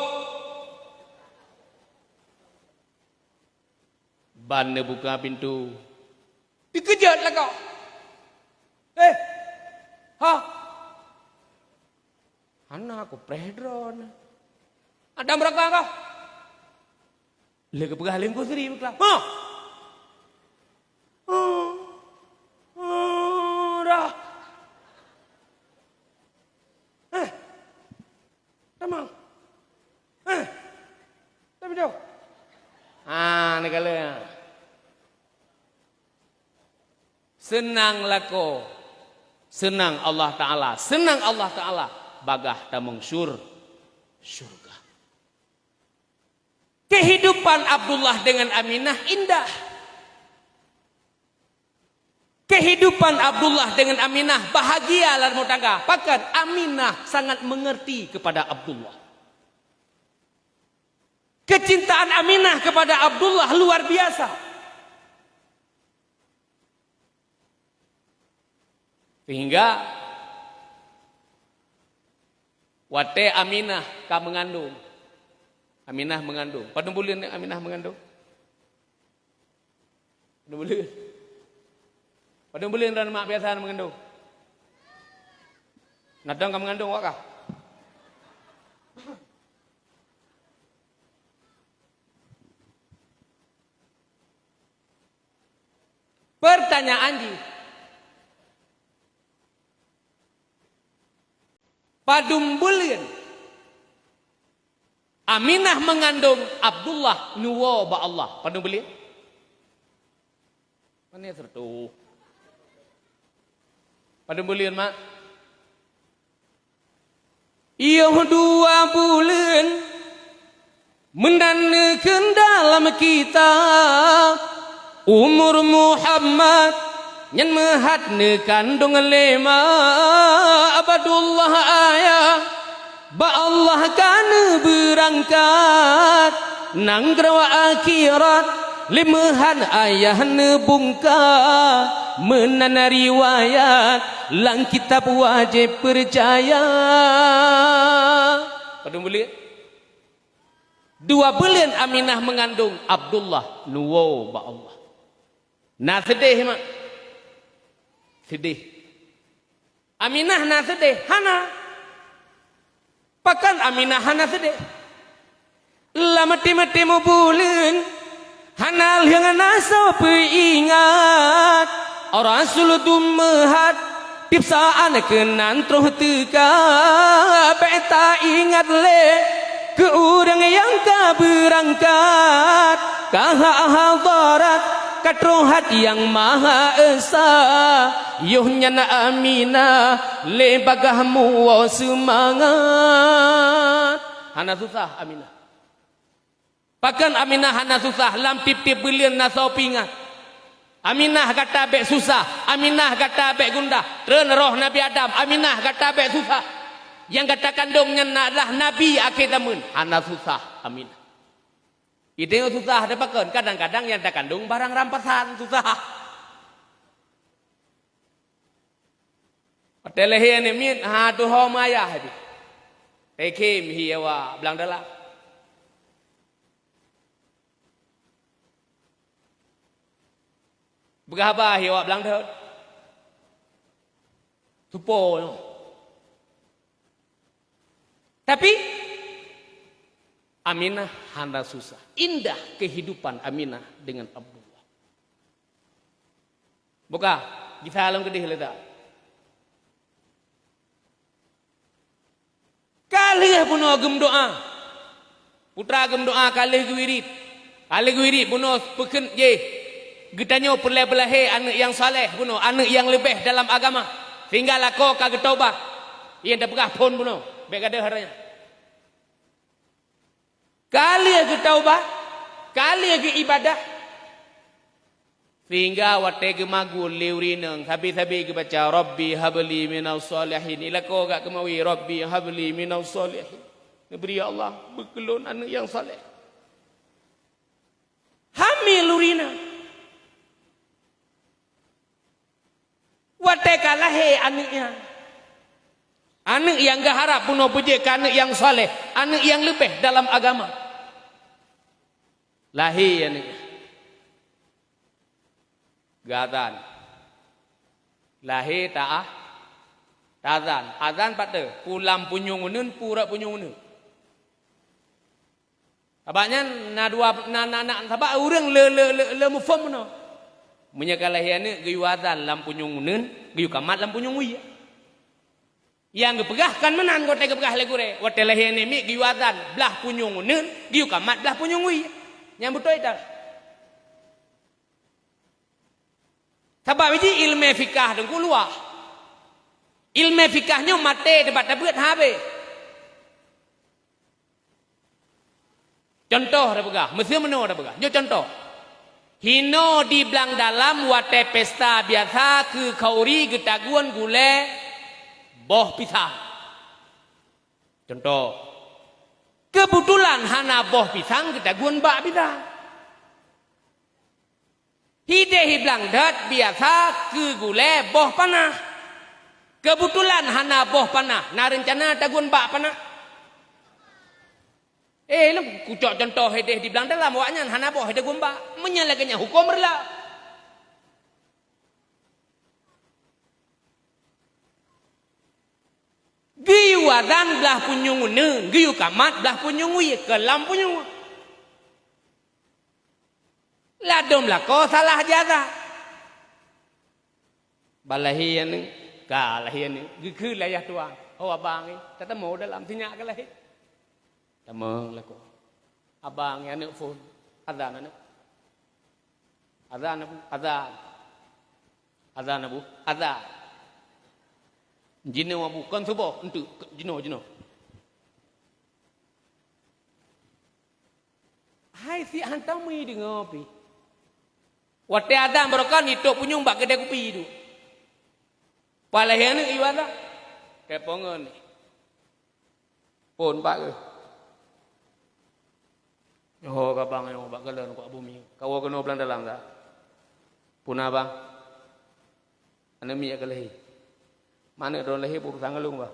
Ban neubuka pintoe. Dikeujot lakoe. Eh. Ha. Hana kupreh droe. Adam raka kah? Lé geupeugah lé Teungku Sri beuklam. Ha. Ha. Ha. Dah. Eh. Tamong. Eh. Tapi dah. Ha, neugala. Seunang lakoe, seunang Allah Ta'ala, seunang Allah Ta'ala, bagah tamong syur-, syeuruga. Kehidupan Abdullah dengan Aminah indah. Kehidupan Abdullah dengan Aminah bahagia lam rumah tangga. Pakon? Aminah sangat mengerti kepada Abdullah. Kecintaan Aminah kepada Abdullah luar biasa. Sehingga watèe Aminah ka meungandong, Aminah meungandong. Padum buleuen Aminah meungandong? Padum buleuen? Padum buleuen droeneuh mak biasa meungandong? Natong ka meungandong awak kah? Pertanyaan jih, padum buleuen Aminah meungandong Abdullah neuwoe bak Allah? Padum buleuen? Pane sireutoh? Padum buleuen, mak? Yoh dua buleuen, meunan neukheun dalam kitab, umur Muhammad nyan meuhat neukandong lé ma Abdullah ayah. Bak Allah ka neubeurangkat, nanggroe akhirat, lé meuhat ayah neubungka. Meunan riwayat lam kitab wajéb peucaya. Padum buleuen? Dua buleuen Aminah meungandong Abdullah neuwoe bak Allah. Na seudeh, mak? Seudeh. Aminah na seudeh? Hana. Pakon Aminah hana seudeh? Lam maté-maté mubuleuen, hana lheueh na soe peuingat. Rasul teumeuhat, tiep saát keunan troh teuka. Bék taingat lé keu ureuëng nyang ka beurangkat, ka hak hadarat, ka troh hat Nyang Maha Esa. Yoh nyan Aminah lé bagaih muwoe seumangat. Hana susah Aminah. Pakon Aminah hana susah? Lam tiep-tiep buleuen na soe peuingat. Aminah gata bék susah, Aminah gata bék gundah. Treun roh Nabi Adam, Aminah gata bék susah. Nyang gata kandong nyan adalah nabi akhé zameun. Hana susah Aminah. Idéh susah teuh pakon, kadang-kadang nyang takandong barang rampasan, susah. Watée lahé aneuëk miet, ha tuho meuayah jih. Teukhém hi awak blang dalam. Peugah haba hi awak blang deuet. Tupo nyoe. Tapi Aminah hana susah. Indah kehidupan Aminah dengan Abdullah. Buka, gisa lom keudeh letak. Ka lheueh bunoe geumeudoá. Putra geumeudoá ka lheueh geuwirit. Ka lheueh geuwirit bunoe peukheun jih. Geutanyoe peureulée beulahé aneuëk nyang saleh bunoe, aneuëk nyang leubeh dalam agama. Sehingga lakoe ka geutaubat. Nyang tapeugah phon bunoe, bék gadôh haranyan. Ka lheueh geutaubat, ka lheueh geuibadah. Sehingga watée geumaguen lé ureuëng inong, sabe-sabe geubaca, "Rabbi habli minas shalihin." Ilakoe gak keumawi, "Rabbi habli minas shalihin." Neubri, "Ya Allah, beukeulôn aneuëk nyang saleh." Hamil ureuëng inong. Watée ka lahé aneuëk nyan, aneuëk nyang geuharab bunoe beujeuet keu aneuëk nyang saleh, aneuëk nyang leubeh dalam agama. Lahé aneuëk nyan. Geuazan. Lahé ta-, taazan. Azan pat teuh, peue lam punyueng uneuen, peue rot punyueng uneuen. Sabab nyan na dua, na, na, na, sabab ureuëng le, le, le, le muphom meunoe. Meunyoe ka lahé aneuëk geuyue azan lam punyueng uneuen, geuyue kamat lam punyueng wie. Nyang geupeugah kon meunan watée geupeugah lé gurée, watée lahé aneuëk miet geuyue azan blah punyueng uneuen, geuyue kamat blah punyueng wie. Nyang beutôi that. Sabab jih iéleumé fikah teungku luwah. Iéleumé fikah nyoe maté teuma tabeuet habéh. Cuntoh tapeugah, meuseu meunoe tapeugah. Nyoe cuntoh. Hinoe di blang dalam watée pesta biasa keu khauri geutagun gulée boh pisang. Cuntoh. Keubetulan hana boh pisang geutagun bak pisang. Hideh hiblang dot biasa keu gulée boh panah. Keubetulan hana boh panah, na reuncana tagun bak panah. Eh, lôn kucok cuntoh hideh di blang dalam, awaknyan hana boh hideh gun bak. Meunyoe lagée nyan huköm reulak. Geuyue azan blah punyueng uneuen, geuyue kamat blah punyueng wie, keu lam punyueng. Ladom lakoe salah jaza. Bah lahé aneuëk, ka lahé aneuëk, geukheun lé ayah tuan, "Ho abang, eh, tatamong dalam, sinyak ka lahé." Tamong lakoe. Abang, eh, aneuëk phon. Azan aneuëk. Azan, Abu, azan. Azan, Abu, azan. Jinoe, Abu, kon suboh, enteuk, jinoe, jinoe. Hai siek hantom meudeungoe pih. Watée azan barokon, itôp punyueng bak keudée kupi duek. Bah lahé aneuëk ibadah. Telepon ngon ni. Phon bak keuh. Nyoe ka bang nyoe bak kalon kok bumi. Kawoe keunoe blang dalam dah. Puna bang. Aneuëk miet ka lahé. Manök droe lahé beurusang ngon lôn, bah.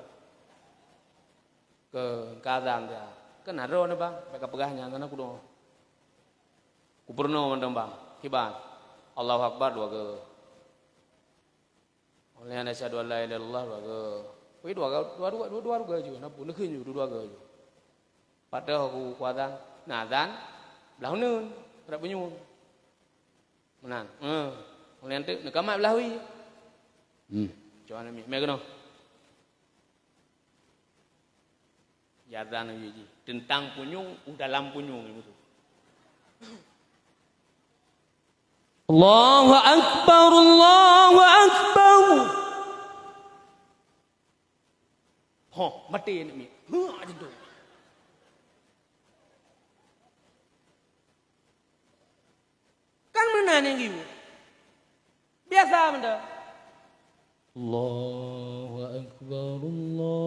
Keu ka azan dah. Keu na droe nyoe, bang. Bèk kapeugah nyan, keu na kudong. Kupeurunoe mantong, bang. Kiban. Allahu Akbar dua kali. Ulèh nyan asyhadu an la ilaha illallah dua kali. Wih, dua kali, dua, dua, dua, dua kali ju. Napa? Neukheun ju, dua, dua kali ju. Padahai ku, ku azan. Na azan, blah uneun, rab bunyueng. Meunan. Eh. Ulèh nyan teuk neukamat blah wie. Hmm. Cuba nami, mé keunoe. Jazan jih. Teuntang punyueng, u dalam punyueng, ibu tu. Allahu Akbar, Allahu Akbar. Ho, maté aneuëk miet. Huh, jantung. Kan meunan nyang geuyue. Biasa mantong. Allahu Akbar, Allahu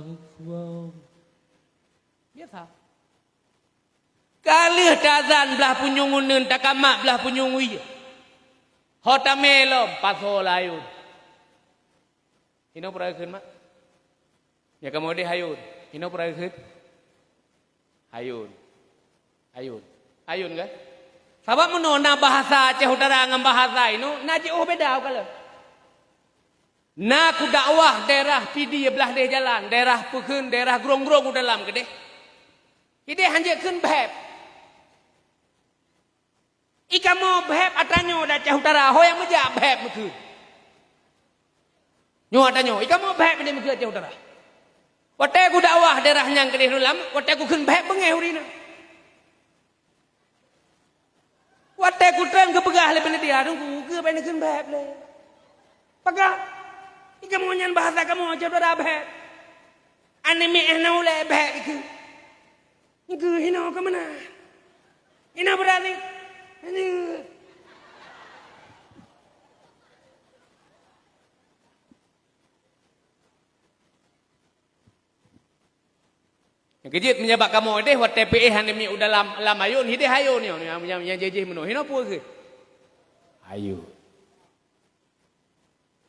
Akbar. Biasa. Ka lheueh tazan blah punyueng uneun, takamat blah punyueng wie. Ho tamé lom, pasoe layôn. Hinoe peuraya kheun, mak? Nyang kamoe deh hayôn. Hinoe peuraya kheun? Hayôn. Hayôn. Hayôn, kan? Sabab meunoe na bahasa Aceh Utara ngon bahasa inoe, na jiôh beda, ka lheueh. Na kudakwah daerah Pidie blah deh jalan, daerah peukheun, daerah Grong-Grong u dalam keudeh. Ideh hanjeuet kheun bheb. I kamoe bheb atra nyoe di Aceh Utara, ho nyang meujak bheb meukheun. Nyoe atra nyoe, i kamoe bheb ideh meukheun Aceh Utara. Watée kudakwah daerah nyang keudeh lom, watée kukheun bheb beungéh ureueng inong. Watée kutrön geupeugah lé panitia, "Teungku, keu bèk neukheun bheb lé." Peugah, "I kamoe nyan bahasa kamoe Aceh Utara bheb. Aneuëk miet hana ulée bheb ikheun." Nyoe hinoe ka meunan. Hinoe beurani. Nyoe. Nyang keujeuet meunyoe bak kamoe deh, watée peuéh aneuëk miet u dalam, lam ayôn, hideh ayôn nyoe, nyang, nyang, nyang jih-jih meunoe. Hinoe peue keuh? Ayôn.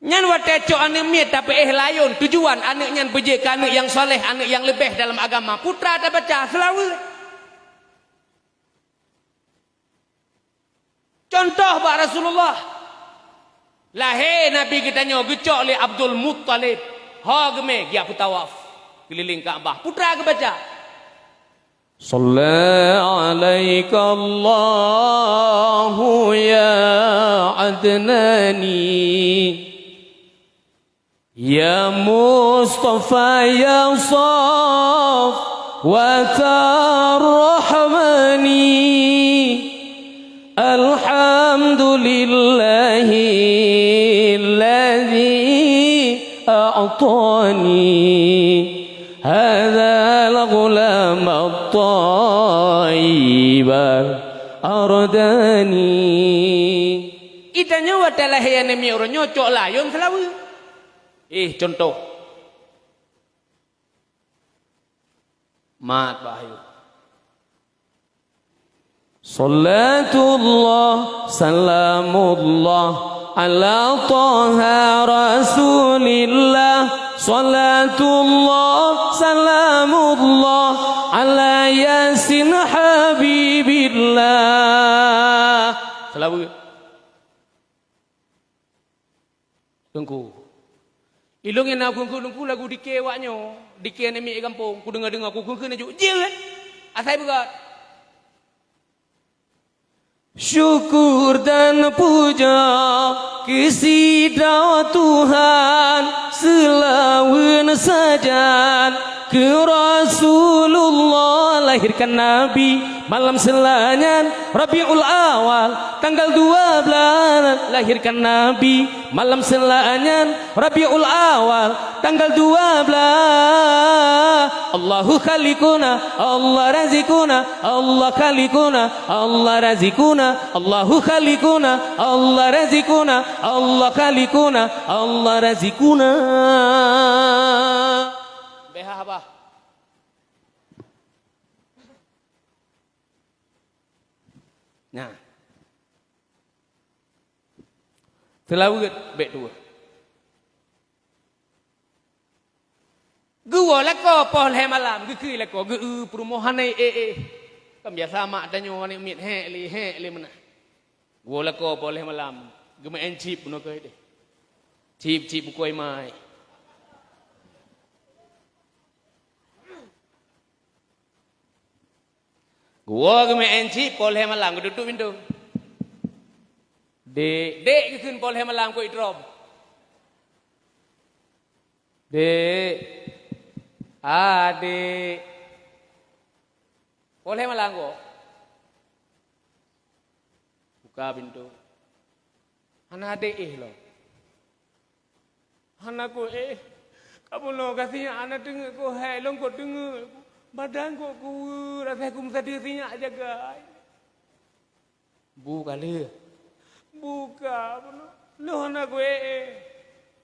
Nyan watée cok aneuëk miet tapeuéh lam ayôn, tujuan aneuëk nyan beujeuet keu aneuëk nyang saleh, aneuëk nyang leubeh dalam agama. Putra tabaca seulaweuet. Contoh bak Rasulullah. Lahé Nabi geutanyoe geucok lé Abdul Muttalib. Ho geumé geujak peutawaf keulileng Ka'bah. Putra geubaca. Shalla alaika Allahu ya Adnani, ya Mustafa, ya Safwatar Rahmani. Alhamdulillahilladzi a'tani hadzal ghulam at-thayyib al-ardani. Geutanyoe watée lahé aneuëk miet uroe nyoe cok lam ayôn seulaweuet. Eh, contoh. Mat bak ayôn. Shalatullah, salamullah, ala Taha Rasulillah. Shalatullah, salamullah, ala Yasin Habibillah. Seulaweuet. Teungku. Ilôn nyang na kheun-kheun Teungku lagu dike awak nyoe, dike aneuëk miet gampông, kudeungoe-deungoe, kukheun-kheun laju, jeuet! Asai beugöt. Syukur dan puja keu sidroe Tuhan, seulaweuen sajan keu Rasulullah, lahirkan Nabi malam Seulanya Rabiul Awal, tanggal dua belas lahirkan Nabi. Malam Seulanya Rabiul Awal, tanggal dua belas. Allahu Khaliquna, Allah Razikuna, Allah Khaliquna, Allah Razikuna, Allahu Khaliquna, Allah Razikuna, Allah Khaliquna, Allah Razikuna. Beh haba. Nah. Seulaweuet bèk tuwoe. Geuwoe lakoe poh lhèe malam, geukheun lakoe, geu-eu peurumoh hana éh-éh. Kan biasa mak tanyoe aneuk miet hék lé, hék lé meunan. Geuwoe lakoe poh lhèe malam, geumeu'en chip bunoe keuh deh. Chip-chip bukôi mai. Geuwoe geumeu'en chip poh lhèe malam, geuduek-duek pintoe. "Dek, dek," geukheun poh lhèe malam keu itrom. "Dek, adek." Poh lhèe malam geuwoe. Buka pintoe. Hana adek éh lom. Hana ku éh. Kamoe lôn ka sinyak hana teungeut ku, hai lôn ku teungeut. Badan ku kuweue, rasai ku meusadeue sinyak jagai. Bu ka lheueh. Bu ka, lôn hana ku éh-éh.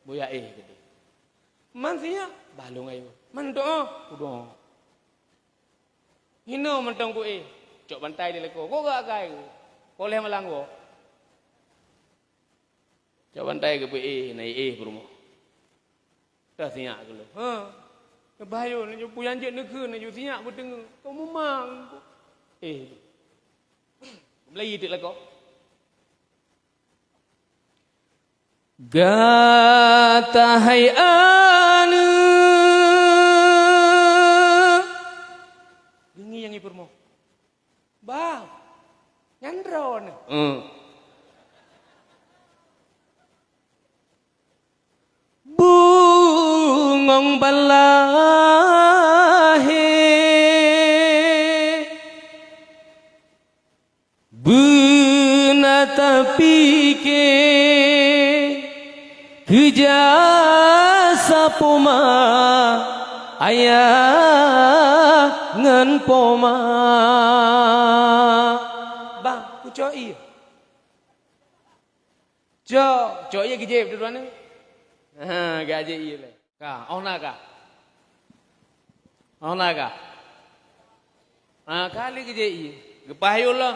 Boya éh keudeh. Man sinyak, bah lôn ayo. Man doa, kudoa. Hinoe mantong ku éh. Cok bantai di lakoe. Kok gak kai ku. Poh lhèe malam geuwoe. Cok bantai geupeu éh, na éh peurumoh. Teuh sinyak keu lôn. Ha. Neubahayeue, neujok peue nyang jeuet neukheun, neujok sinyak beuteungeut. Kok mumang. Éh. Meulayeue teuk lakoe. Gata hai aneuk. Geungieng i peurumoh. Bang, nyan droeneuh. Hmm. Bungong balahé. Beuna tapike keu jasa poma, ayah ngon poma. Bang, kucok ie. Cok, cok ie geujép dua-dua ni. Ha, geujép ie lé. Ka, oh na ka. Oh na ka. Ah, ka lheueh geujép ie. Geupaih yôh lom.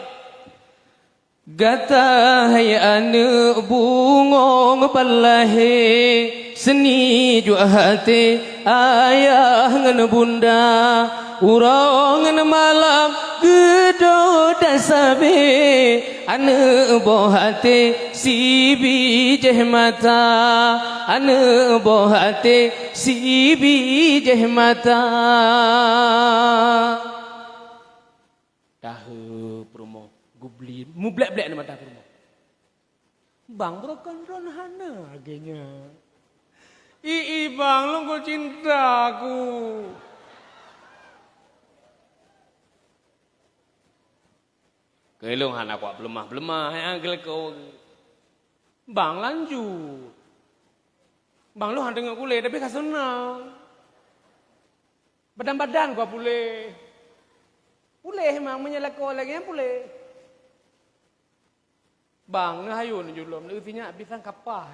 Gata hai aneuk bungong balahé, seuni juak até ayah ngon bunda. Uroe ngon malam geudoda sabe, aneuk boh até sibijéh mata, aneuk boh até sibijéh mata. Tahe peurumoh, gubli, mublek-blek di mata peurumoh. Bang, beurokon droen hana lagèe nyan. Ih, ih, bang, lôn kok cinta ku. Keu lôn hana kuat peuleumah-peuleumah, hai, ah, geuleuko. Bang, lanjut. Bang, lôn han teungoh kuleh, tapi ka seunang. Badan-badan kuat puléh. Puléh memang, meunyoe lakoe lagèe nyan puléh. Bang, neuhayu neujulom, neusinyak bisan kapah.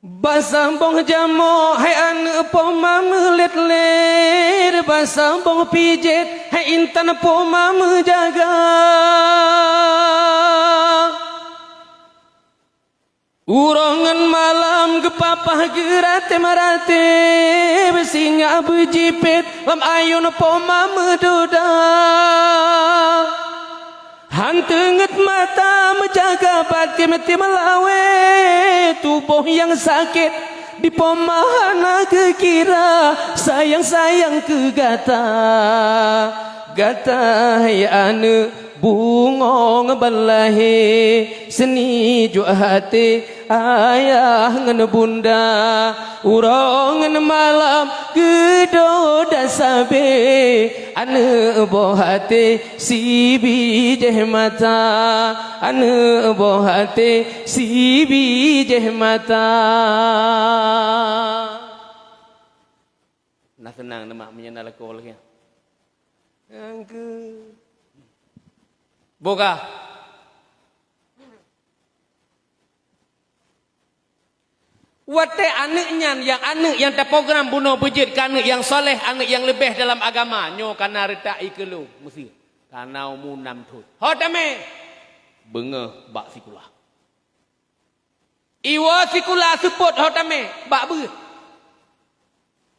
Basah boh jamok hai aneuk poma meulét-lét, basah boh pijét hai intan poma meujaga. Uroe ngon malam geupapah geuratém-ratém, sinyak beujipét lam ayôn poma meududa. Han teungeut mata meujaga batem-tem lawét, tuboh nyang sakét di poma hana geukira, sayang-sayang keu gata. Gata hai aneuk bungong ban lahé, seuni juek até ayah ngon bunda. Uroe ngon malam geudoda sabé, aneuk boh até sibijéh mata, aneuk boh até sibijéh mata. Na seunang neumak meunyoe na lakoe lagèe nyan. Nyang keu-, boh ka. Watèe aneuk nyan, nyang aneuk nyang taprogram bunoe beujeuet keu aneuk nyang saleh, aneuk nyang leubeh dalam agama, nyoe ka na reutak i keu lôn, meuseu ka na umu nam thôn. Ho tamè, beungèh bak sikula. Iwoe sikula seupôt ho tamè bak beuet.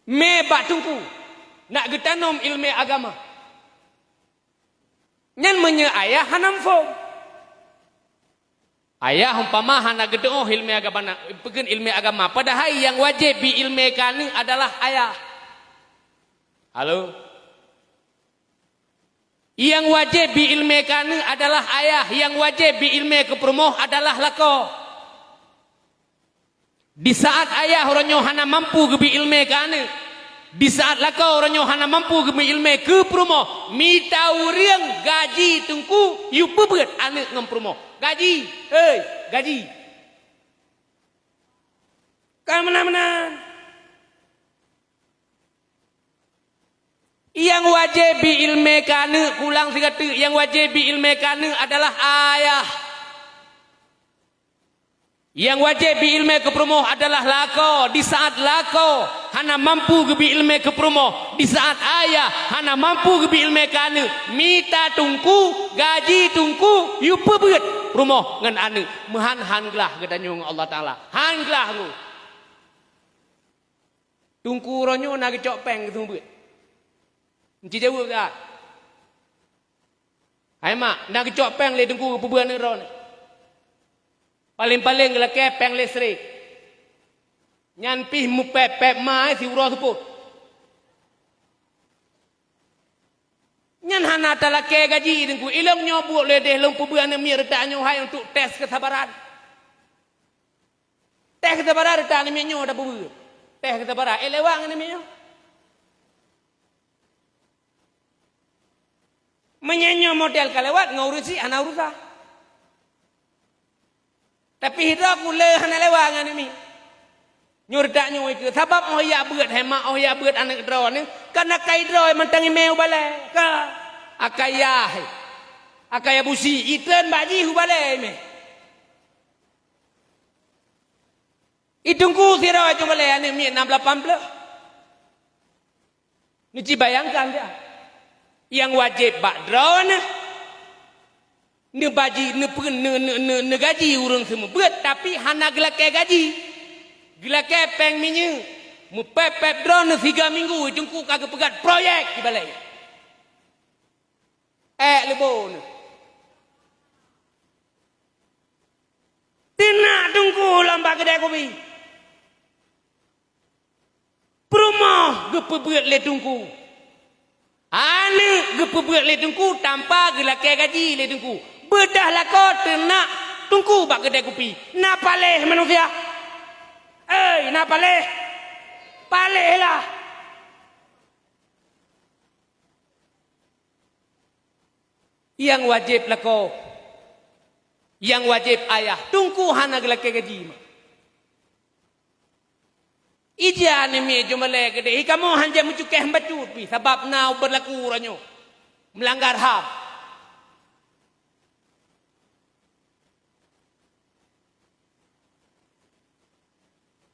Mè bak teungku, nak geutanom ileumèe agama. Nyan meunyoe ayah hana muphom. Ayah umpama hana geutu'oh ileumèe agama na, peugét ileumèe agama, padahai nyang wajéb bi ileumèe keu aneuk adalah ayah. Halo? Nyang wajéb bi ileumèe keu aneuk adalah ayah, nyang wajéb bi ileumèe keu peurumoh adalah lakoe. Di saat ayah uroe nyoe hana mampu geubi ileumèe keu aneuk, di saat lakoe uroe nyoe hana mampu geubi ileumèe keu peurumoh, mita ureuëng gaji teungku yue peubeuet aneuk ngon peurumoh. Gaji, hei, gaji. Ka meunan-meunan. Nyang wajéb bi ileumèe keu aneuk, kulang sigateuk, nyang wajéb bi ileumèe keu aneuk adalah ayah. Nyang wajéb bi ileumèe keu peurumoh adalah lakoe. Di saat lakoe hana mampu geubi ileumèe keu peurumoh, di saat ayah hana mampu geubi ileumèe keu aneuk, mita teungku, gaji teungku, yue peubeuet peurumoh ngon aneuk. Meuhan han glah geutanyoe ngon Allah Taala. Han glah ngon. Teungku uroe nyoe na geucok péng geuseumeubeuet. Meuci jaweueb that. Hai mak, na geucok péng lé teungku geupeubeuet aneuk droeneuh. Paleng-paleng geulakèe péng listrik. Nyan pih meupép-pép ma siuroe seupôt. Nyan hana talakèe gaji teungku. Ilông nyoe buet lé deh lôn peubeuet aneuk miet reutak nyoe hai untuk tes kesabaran. Tes kesabaran reutak aneuk miet nyoe tapeubeuet. Tes kesabaran, eh, lewat ngon aneuk miet nyoe. Meunyoe nyoe model ka lewat, ngon ureuëng syiek hana urusan. Tapi hidroe ku le hana lewat ngon aneuk miet. Nyoe reutak nyoe ikeue, sabab óh jak beuet, hai mak, óh jak beuet aneuk droeneuh, ka na akai droe mantong imè u balèe. Ka akai yah, akai Abusi, itreun bak jih u balèe imè. Iteungku sidroe cuma lé aneuk miet nam lapan plôh. Neuci bayangkan dia. Nyang wajéb bak droeneuh, neubaji, neupeu-, ne-, ne-, ne-, neugaji ureuëng seumeubeuet, tapi hana geulakèe gaji. Geulakèe péng minyeuk, meupép-pép droeneuh siga minggu, iteungku ka geupeugét proyek di balèe. Ék leubô neuh. Teunak teungku lom bak keudè kupi. Peurumoh geupeubeuet lé teungku. Aneuk geupeubeuet lé teungku tanpa geulakèe gaji lé teungku. Beudôh lakoe teunak teungku bak keudè kupi. Na paléh manusia? Ei, na paléh? Paléh lah! Nyang wajéb lakoe, nyang wajéb ayah, teungku hana geulakèe gaji mah. Ija aneuk miet jeumalèe keudéh, i kamoe hanjeuet meucukéh bacut pih, sabab na beurlaku uroe nyoe meulanggar ham.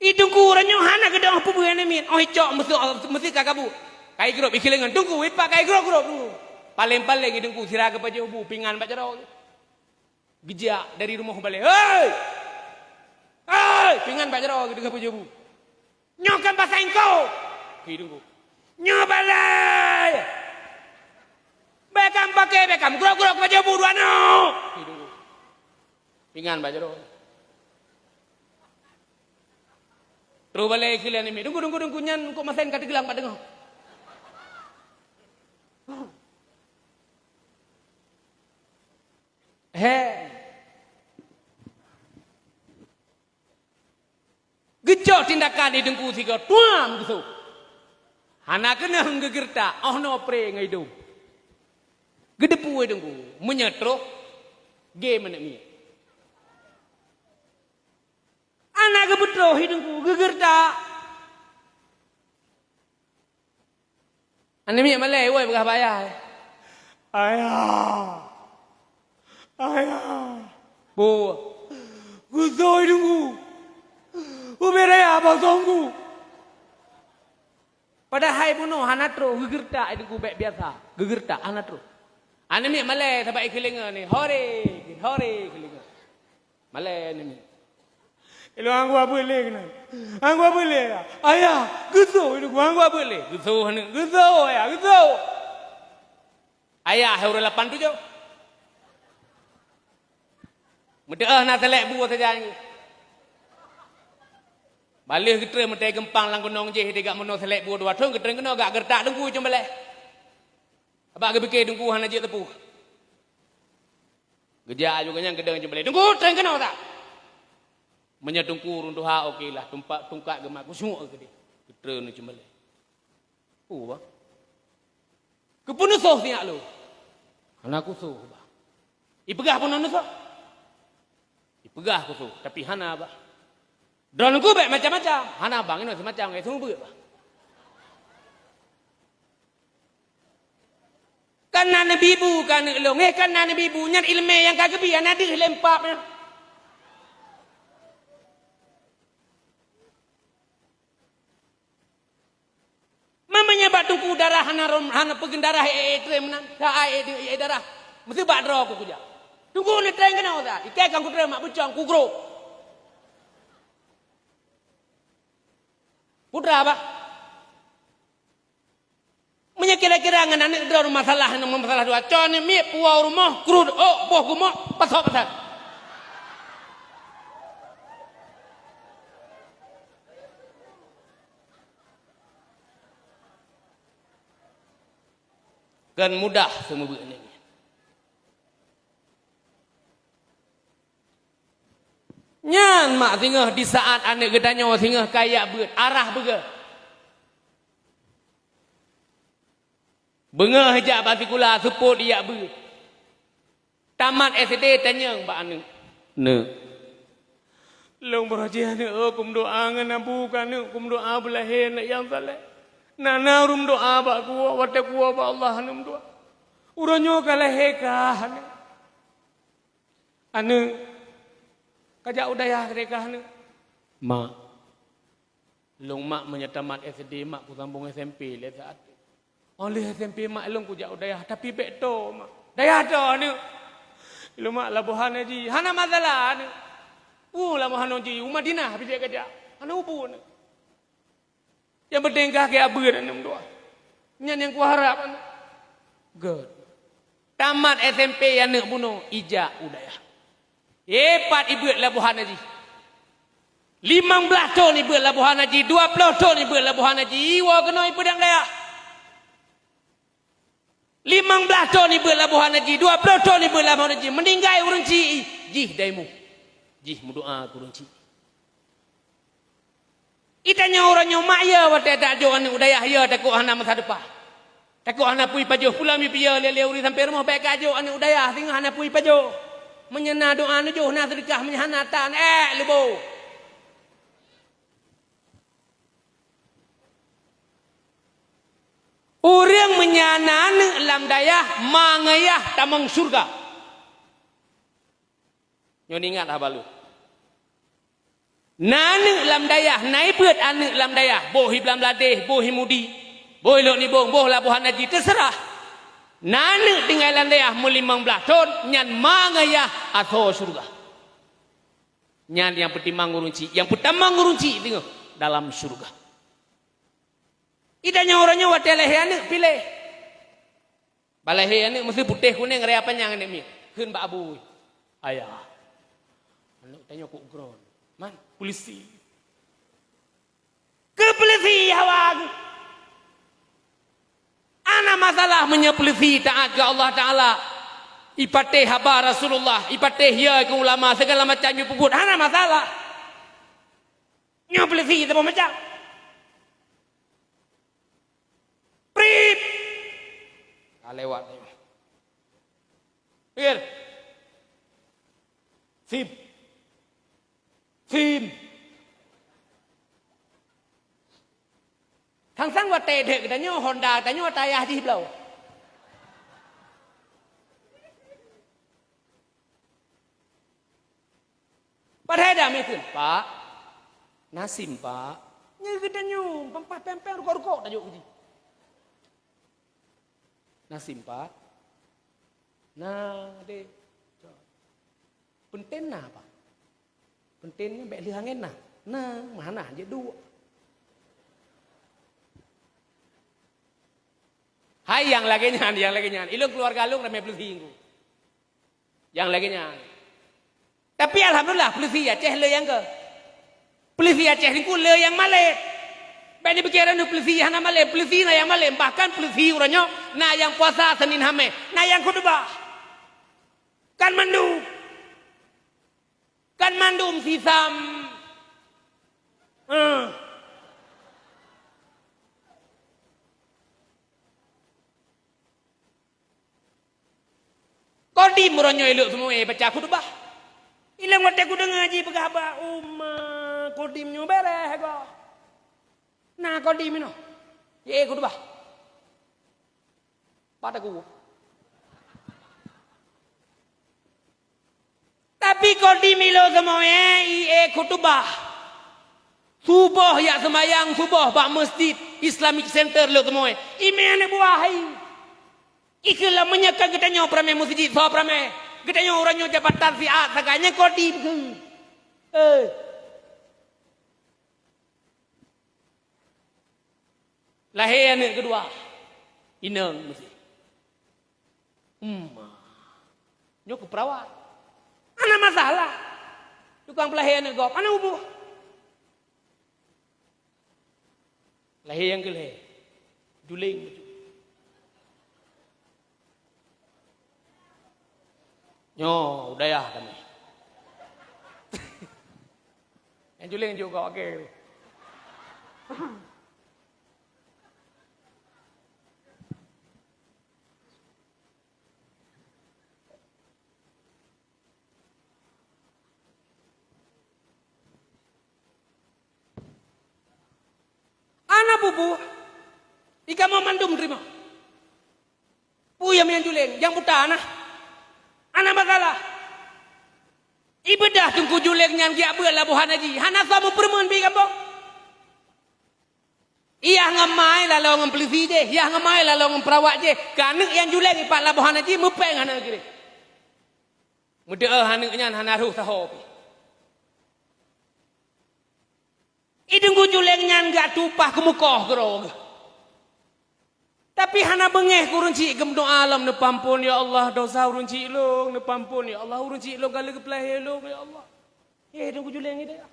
I teungku uroe nyoe hana geudong peubeuet aneuk miet, óh icok meusu-, meusu ka kabu. Kai grôp i kileungan teungku, ipak kai grôp-grôp teungku. Paleng-paleng i teungku sira geupajoh bu pingan bak jaroe. Geujak dari rumoh balèe, "Hei! Hei!" Pingan bak jaroe geudeungoe pajoh bu. "Nyoe kan pasai engkau!" Hi teungku. "Nyoe balèe! Bèk kam paké, bèk kam grôp-grôp pajoh bu dua nyoe!" Hi teungku. Pingan bak jaroe. Troh balèe keu lé aneuk miet, "Teungku, teungku, teungku, nyan eungkôt masen ka teugeulang bak teungoh." Tindakan di Teungku sigoe tuam geusoh. Hana keunong geugeureutak, oh noe pré ngon idong. Geudepu Teungku, meunyoe troh, gé meuneuk miet. Hana geupeutroh Teungku, geugeureutak. Aneuk miet malèe, woi, peugah bak ayah. Ayah! Ayah! Bu. Geusoh Teungku! Ubé raya basong ku! Padahai bunoe hana troh, geugeureutak Teungku bèk biasa. Geugeureutak hana troh. Aneuk miet malèe sabab ikeuleungoe ni, hore, hore ikeuleungoe. Malèe nyan. Ilôn han geuabeuet lé keunan. Han geuabeuet lé, ayah. Ayah, geusoh Teungku, han geuabeuet lé. Geusoh aneuk, geusoh ayah, geusoh. Ayah ureueng lapan tujoh. Meuteu'oh na sélek bu sajan. Baleh geutrön meutai geumpang lam gunong jih, tigak meunoe sélek bu dua thon, geutrön keunoe gak geuretak Teungku cumbaleh. Abak geupike Teungku hana jeuet teupeu. Geujak aju geunyang geudong cumbaleh. Teungku, treun keunoe tak? Meunyoe Teungku ureueng tuha, oke lah. Tumpak, tungkat geumat kusuek keudeh. Geutreun cumbaleh. Peue, bah? Keupeue neusoh sinyak lôn? Hana kusoh, bah. Ipeugah peunoh neusoh? Ipeugah kusoh, tapi hana, bah. Droeneuh bèk macam-macam. Hana, bang, inoe simacam, ngon seumeubeuet, bah. Kan na neubi bu keu aneuk lôn, eh, kan na neubi bu, nyan ileumèe nyang ka geubi, hana deuh lé eumpat nyan. Meunyoe bak Teungku darah hana rom, hana peugeun darah, eh, eh, treun meunan, ka ai, eh, eh, darah. Meuseubak droe ku kujak. Teungku neutreun keunoe, Ustaz. Ikei kan kutrön mak bucong, kugrôp. Putra, bah. Meunyoe kira-kira ngon aneuk droe masalah, masalah dua, con miet puwoe rumoh, krut ôk, boh geumoe, pasoe pasai. Kan mudah seumeubeuet nyan. Nyan mak singoh di saat aneuk geutanyoe singoh ka yak beuet, arah beugöt. Beungoh jak bak sikula seupôt yak beuet. Tamat S D tanyong bak aneuk. Neuk. Lôn baroe jih aneuk, oh, kum doa ngon abu keu aneuk, kum doa beulahé aneuk nyang saleh. Na na ureueng doa bak kuwoe, watèe kuwoe bak Allah aneuk meudoa. Uroe nyoe ka lahé kah aneuk. Aneuk, kajak u dayah keudéh kah aneuk? Mak, lôn mak meunyoe tamat S D mak kusambong S M P lé saát. Óh lheueh S M P mak lôn kujak u dayah, tapi bèk tô mak. Dayah tô aneuk. Ilôn mak Labuhan Haji, hana masalah aneuk. Peue Labuhan Haji, u Madinah bijéh kajak. Hana ubu aneuk. Nyang penting ka keu abeuet aneuk meudoa. Nyan nyang kuharap aneuk. Good. Tamat S M P aneuk bunoe ijak u dayah. Eh, pat ibeuet Labuhan Haji. Limong blaih thon ibeuet Labuhan Haji, dua ploh thon ibeuet Labuhan Haji, iwoe keunoe ipeudong dayah. Limong blaih thon ibeuet Labuhan Haji, dua ploh thon ibeuet Labuhan Haji, meuninggai ureueng chik jih daimeuh. Jih meudoa keu ureueng chik. Itanyoe uroe nyoe mak, ya, watèe tajok aneuk u dayah, ya, takot hana masa depan. Takot hana peue ipajoh, pulang meupiôh lé-lé ureueng sampoe rumoh, bèk kajok aneuk u dayah, singoh hana peue ipajoh. Meunyoe na doa neujoh, na seudeukah, meunyoe hana tan, ék leubo. Ureueng meunyoe na aneuk lam dayah, ma ngon yah tamong syeuruga. Nyoe ingat haba lôn. Na aneuk lam dayah, na ibeuet aneuk lam dayah, boh i Blang Bladeh, boh i Mudi, boh i Lhok Nibong, boh Labuhan Haji, teuseurah. Na aneuk tinggai lam dayah meulimong blaih thon, nyan ma ngon yah asoe syeuruga. Nyan nyang peutimang ureueng chik, nyang peutamong ureueng chik teungoh dalam syeuruga. Itanyoe uroe nyoe watèe lahé aneuk piléh. Bak lahé aneuk meusti putéh kunéng raya panyang aneuk miet. Kheun bak abu, "Ayah, aneuk tanyoe kok grön." Man, polisi. Keu polisi hawa geuh. Hana masalah meunyoe polisi taát keu Allah Taala. Ipatéh haba Rasulullah, ipatéh ya keu ulama, segala macam ipeubuet, hana masalah. Nyoe polisi saboh macam. Prip! Ka lewat nyoe. Pir. Sim. Sim. Sang-sang watèe dek geutanyoe, Honda geutanyoe tayah jih bloe. Padahai damé kheun, "Pak, na sim, Pak." Nyan geutanyoe, pampah péng-péng rukok-rukok tajok keu jih. "Na sim, Pak?" "Na, deh." "Peunteng na, Pak?" "Peunteng nyan bèk lheueh angén na." "Na, meuhana jeuet duek." Hai nyang lagèe nyan, nyang lagèe nyan. Ilôn keuluwarga lôn ramè polisi teungku. Nyang lagèe nyan. Tapi alhamdulillah, polisi Aceh le nyang keu. Polisi Aceh teungku le nyang malém. Bèk neupike droeneuh polisi hana malém, polisi na nyang malém. Bahkan polisi uroe nyoe na nyang puasa Senin Hamèh, na nyang khutubah. Kan mandum. Kan mandum sisam. Eh. Kodim uroe nyoe ilôn seumeue baca khutubah. Ilôn watèe kudeungö jipeugah bak uma, kodim nyoe bèrèh goh. Na kodim inoe. Ye khutubah. Pada ku. Tapi kodim ilôn seumeue ie khutubah. Suboh jak seumayang suboh bak masjid Islamic Center lôn seumeue. Imè aneuk buah hai. Ikheun lom meunyoe ka geutanyoe peuramè masjid, soe peuramè? Geutanyoe uroe nyoe jabatan siat sagai nyan kodim keuh. Eh. Lahé aneuk keudua. Inong meusti. Emma. Nyoe keu peurawat. Hana masalah. Tukang peulahé aneuk gob, hana uboh. Lahé nyang keu lhèe. Juléng bacut. Nyoe u dayah kami. Nyang juléng jok kawak kèe. Hana bubu, i kamoe mandum teurimong. Peue nyang meunan juléng, nyang buta na? Hana masalah. Ibeudah teungku juléng nyan geujak beuet labohan haji, hana soe meupeureumeun bak gampông. Yah ngon ma laloe ngon peulisi jih, yah ngon ma laloe ngon peurawat jih. Keu aneuk nyang juléng ipat labohan haji meupéng hana geureh. Meudeuh aneuk nyan hana rhoh saho pih. I teungku juléng nyan geujak tueng upah keumeukoh keudroe geuh. Tapi hana beungéh keu ureueng chik geumeudoa lom, "Neupeuampon ya Allah dosa ureueng chik lôn, neupeuampon ya Allah ureueng chik lôn ka lheueh geupeulahé lôn ya Allah." Eh, teungku juléng i dayah.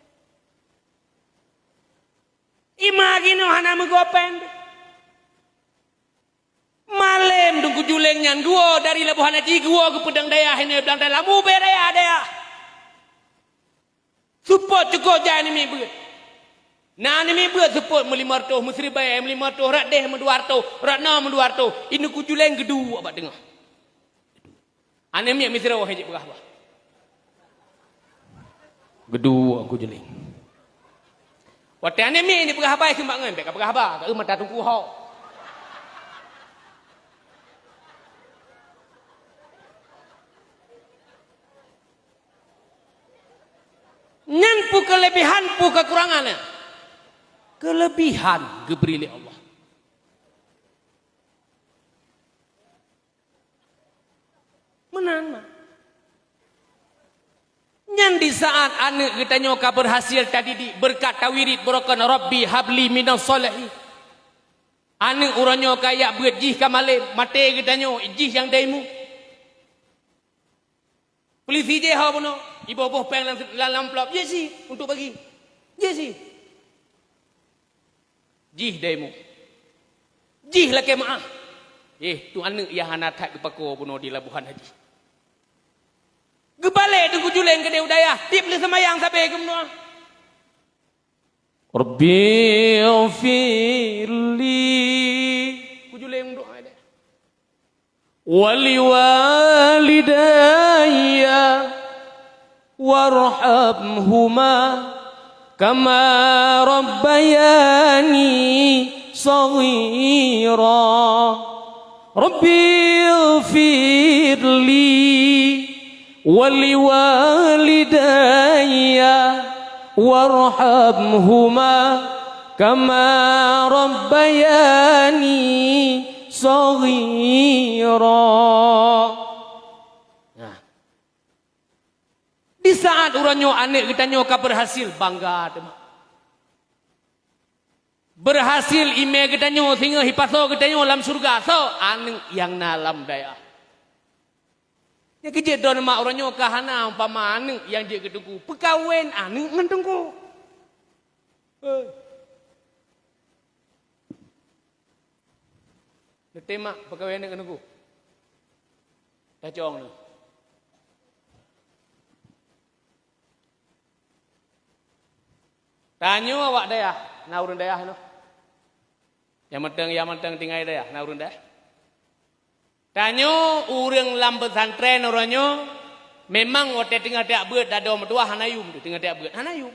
I ma jinoe hana meugoe péng. Malém teungku juléng nyan geuwoe dari labohan haji, geuwoe geupeudong dayah inoe blang dalam ubé dayah-dayah. Seupôt cukôp jai aneuk miet beuet. Na aneuk miet beuet seupôt meulimong reutôh, meusiribèe meulimong reutôh, rot déh meudua reutôh, rot noe meudua reutôh. I teungku juléng geuduek bak teungoh. Aneuk miet meusidroe han jipeugah haba. Geuduek teungku juléng. Watèe aneuk miet jipeugah haba, kheun bak ngon, "Bèk kapeugah haba, ka eu mata teungku hok." Nyan peue keuleubihan, peue keukurangan nyan? Keuleubihan geubri lé Allah. Meunan, ma. Nyan disaat aneuk geutanyoe ka beurhasil tadidik beureukat tawirid beurokon, "Rabbi habli minas shalihin." Aneuk uroe nyoe ka jak beuet, jih ka malém, maté geutanyoe, jih nyang daimu. Peulisi jih ho bunoe, iboh-boh péng lam, lam, lam amplop, "Jih si, untuk bagi. Jih si." Jih daimu. Jih lakèe meu'ah. Eh, tu aneuk nyang hana that geupakoe bunoe di labohan haji. Geubalek teungku juléng keudéh u dayah, tiep lheueh seumayang sabé geumeu'ah. Rabbi ighfirli. Kujuleng doa deh. Waliwalidayya warhamhuma kama rabbayani shaghira. Rabbi ighfirli waliwalidayya warhamhuma kama rabbayani shaghira. Nah. Di saat uroe nyoe aneuk geutanyoe ka beurhasil, bangga teuma. Beurhasil imé geutanyoe singoh jipasoe geutanyoe lam syeuruga, soe? Aneuk nyang na lam dayah. Nyang keu jeuet droeneuh mak uroe nyoe ka hana umpama aneuk nyang jeuet keu teungku, peukawen aneuk ngon teungku. Hei. Neutem mak peukawen aneuk keu teungku. Tacong neuh. Tanyoe awak dayah, na ureuëng dayah nyoe. Nyang mantong, nyang mantong tinggai dayah, na ureuëng dayah. Tanyoe ureuëng lam pesantren uroe nyoe, memang watée teungoh tajak beuet dadoe meutuwah hana yum, teungoh tajak beuet hana yum.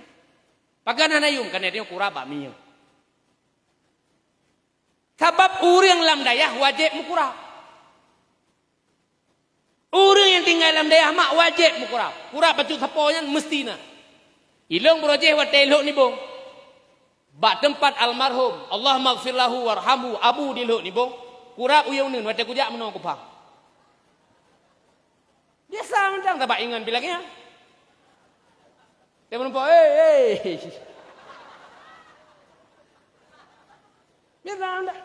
Pakon hana yum? Karena tanyoe kurab bak minyeuk. Sabab ureuëng lam dayah wajéb meukurab. Ureuëng nyang tinggai lam dayah mak wajéb meukurab. Kurab bacut sapo nyan meusti na. Ilong beurojéh watée ilhok nibong. Bak teumpat almarhum, Allahummaghfir lahu warhamhu, Abu di Lhok Nibong, kurab uyong neun watée kujak meunoe kupang. Biasa mantong tabak ingon bilangnya. Dia menumpuk, "Hei, hei." Biasa mantong.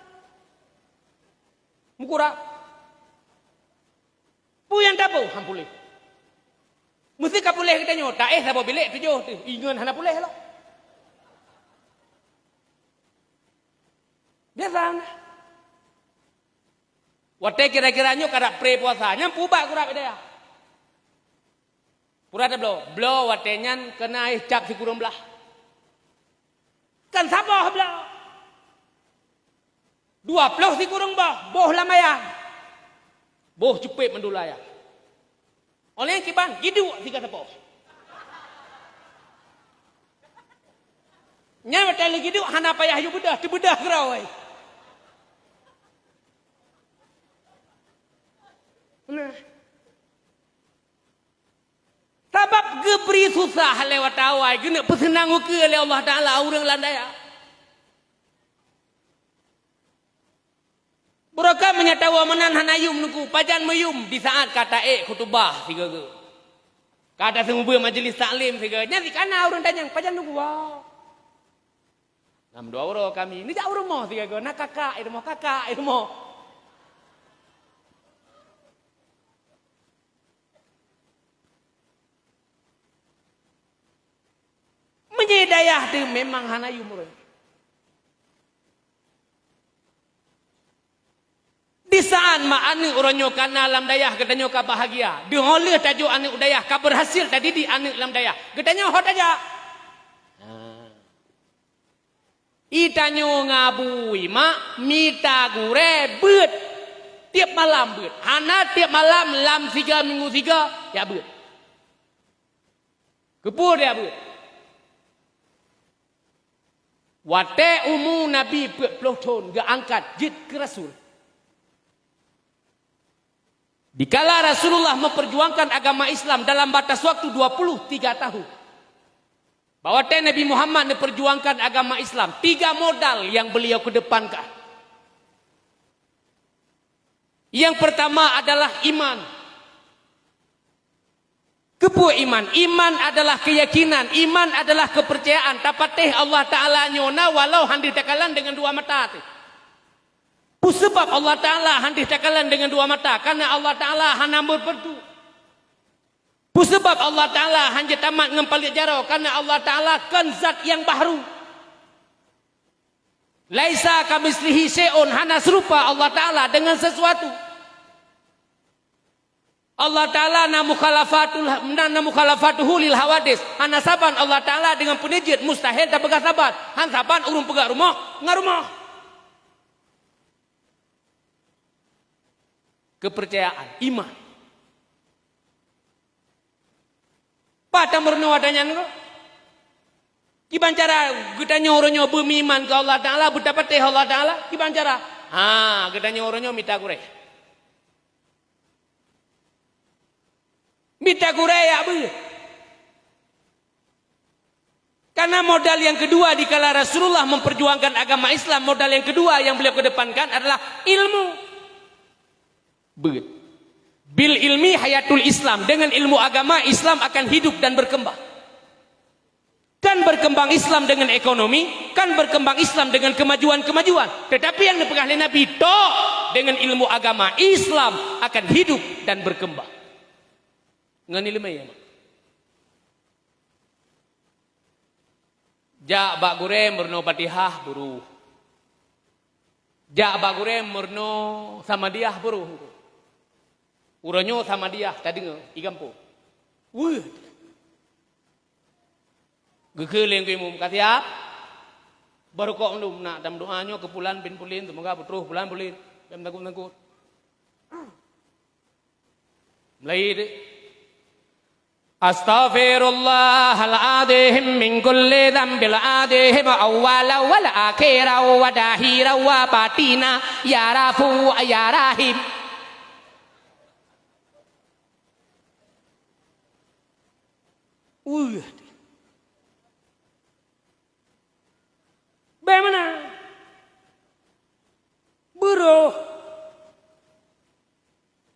Meukurab. Peue nyang taboh? Han puléh. Meuseuti ka puléh geutanyoe, taéh saboh bilék tujoh teuh, ingon hana puléh lom. Biasa na. Watée kira-kira nyoe ka rab pré puasa, nyan pubak kurab dayah. Pura tabloe, bloe watée nyan keunaéh cap sikureueng blaih. Kan saboh bloe. Dua ploh sikureueng boh, boh lam ayah. Boh cupet mandum lam ayah. Óh lheueh kiban, jiduek siga sapo. Nyan watée lheueh jiduek hana payah yue beudôh, teubeudoh keudroe. Nah. Sabab geubri susah lé watée awai, geuneuk peuseunang ukeue lé Allah Taala ureuëng lam dayah. Beureukat meunyoe tawoe meunan hana yum nuku, pajan meuyum di saat ka taék khutubah sigoe-goe. Ka taseumeubeuet majelis taklim sigoe, nyan sikana ureuëng tanyong, pajan nuku? Wah. Nam dua uroe kami, neujak u rumoh sigoe-goe, na kakak i rumoh, kakak i rumoh. Meunyoe dayah teuh memang hana yum ureuëng. Di saat mak aneuk uroe nyoe ka na lam dayah, geutanyoe ka bahagia. Deuh óh lheueh tajok aneuk u dayah, ka beurhasil tadidik aneuk lam dayah, geutanyoe ho tajak? Nah. I tanyoe ngon abu i mak mita gurée beuet. Tieb malam beuet. Hana tieb malam lam siga minggu siga, jak beuet. Keupeue jak beuet? Watée umu Nabi peuet ploh thon geuangkat jeuet keu rasul. Dikala Rasulullah memperjuangkan agama Islam dalam batas waktu dua puluh tiga tahun. Bak watée Nabi Muhammad neuperjuangkan agama Islam, tiga modal yang beliau kedepankan. Yang pertama adalah iman. Keupeue iman? Iman adalah keuyakinan, iman adalah keupeurcayaan, tapatéh Allah Taala nyoe na walau han deuh takalon deungon dua mata teuh. Peue sabab Allah Taala han deuh takalon deungon dua mata? Karena Allah Taala hana meupeureutu. Peue sabab Allah Taala han jeuet tamat ngon paleuet jaroe? Karena Allah Taala kon zat nyang bahru. Laisa kamitslihi syai'un, hana seurupa Allah Taala deungon sesuatu. Allah Ta'ala na mukhalafatul, na, na mukhalafatuhu lil hawadis. Hana saban Allah Ta'ala dengan peunijeuet, mustahil tapeugah saban. Han saban ureuëng peugah rumoh ngon rumoh. Keupeurcayaan, iman. Pat tameurunoe ata nyan ko? Kiban cara geutanyoe uroe nyoe beumeuiman keu Allah Ta'ala, beutapatéh Allah Ta'ala? Kiban cara? Ha, geutanyoe uroe nyoe mita gurée. Mita gurée jak beuet. Karena modal yang kedua dikala Rasulullah memperjuangkan agama Islam, modal yang kedua yang beliau kedepankan adalah ilmu. Beuet. Bil ilmi hayatul Islam. Dengan ilmu agama, Islam akan hidup dan berkembang. Kan berkembang Islam dengan ekonomi, kan berkembang Islam dengan kemajuan-kemajuan. Tetapi nyang neupeugah lé Nabi, tok, dengan ilmu agama, Islam akan hidup dan berkembang. Ngon ileumé, ya, mak. Jak bak gurée meurunoe Fatihah, beuruh. Jak bak gurée meurunoe Samadiyah, beuruh. Uroe nyoe Samadiyah tadeungoe di gampông. Weueh! Geukheun lé Teungku Imum, ka siab? Barokok mandum, nak tameudoa nyoe keu pulan bin pulan, seumoga peutroh pulan pulan. Bèk meusangkot-sangkot. Mulai deh. Astaghfirullahal adzim min kulli dzambil adzim, awwalan wal akhiran wa zahiran wa batina, ya Rafu ya Rahim. Weueh. Bagaimana? Beuroh.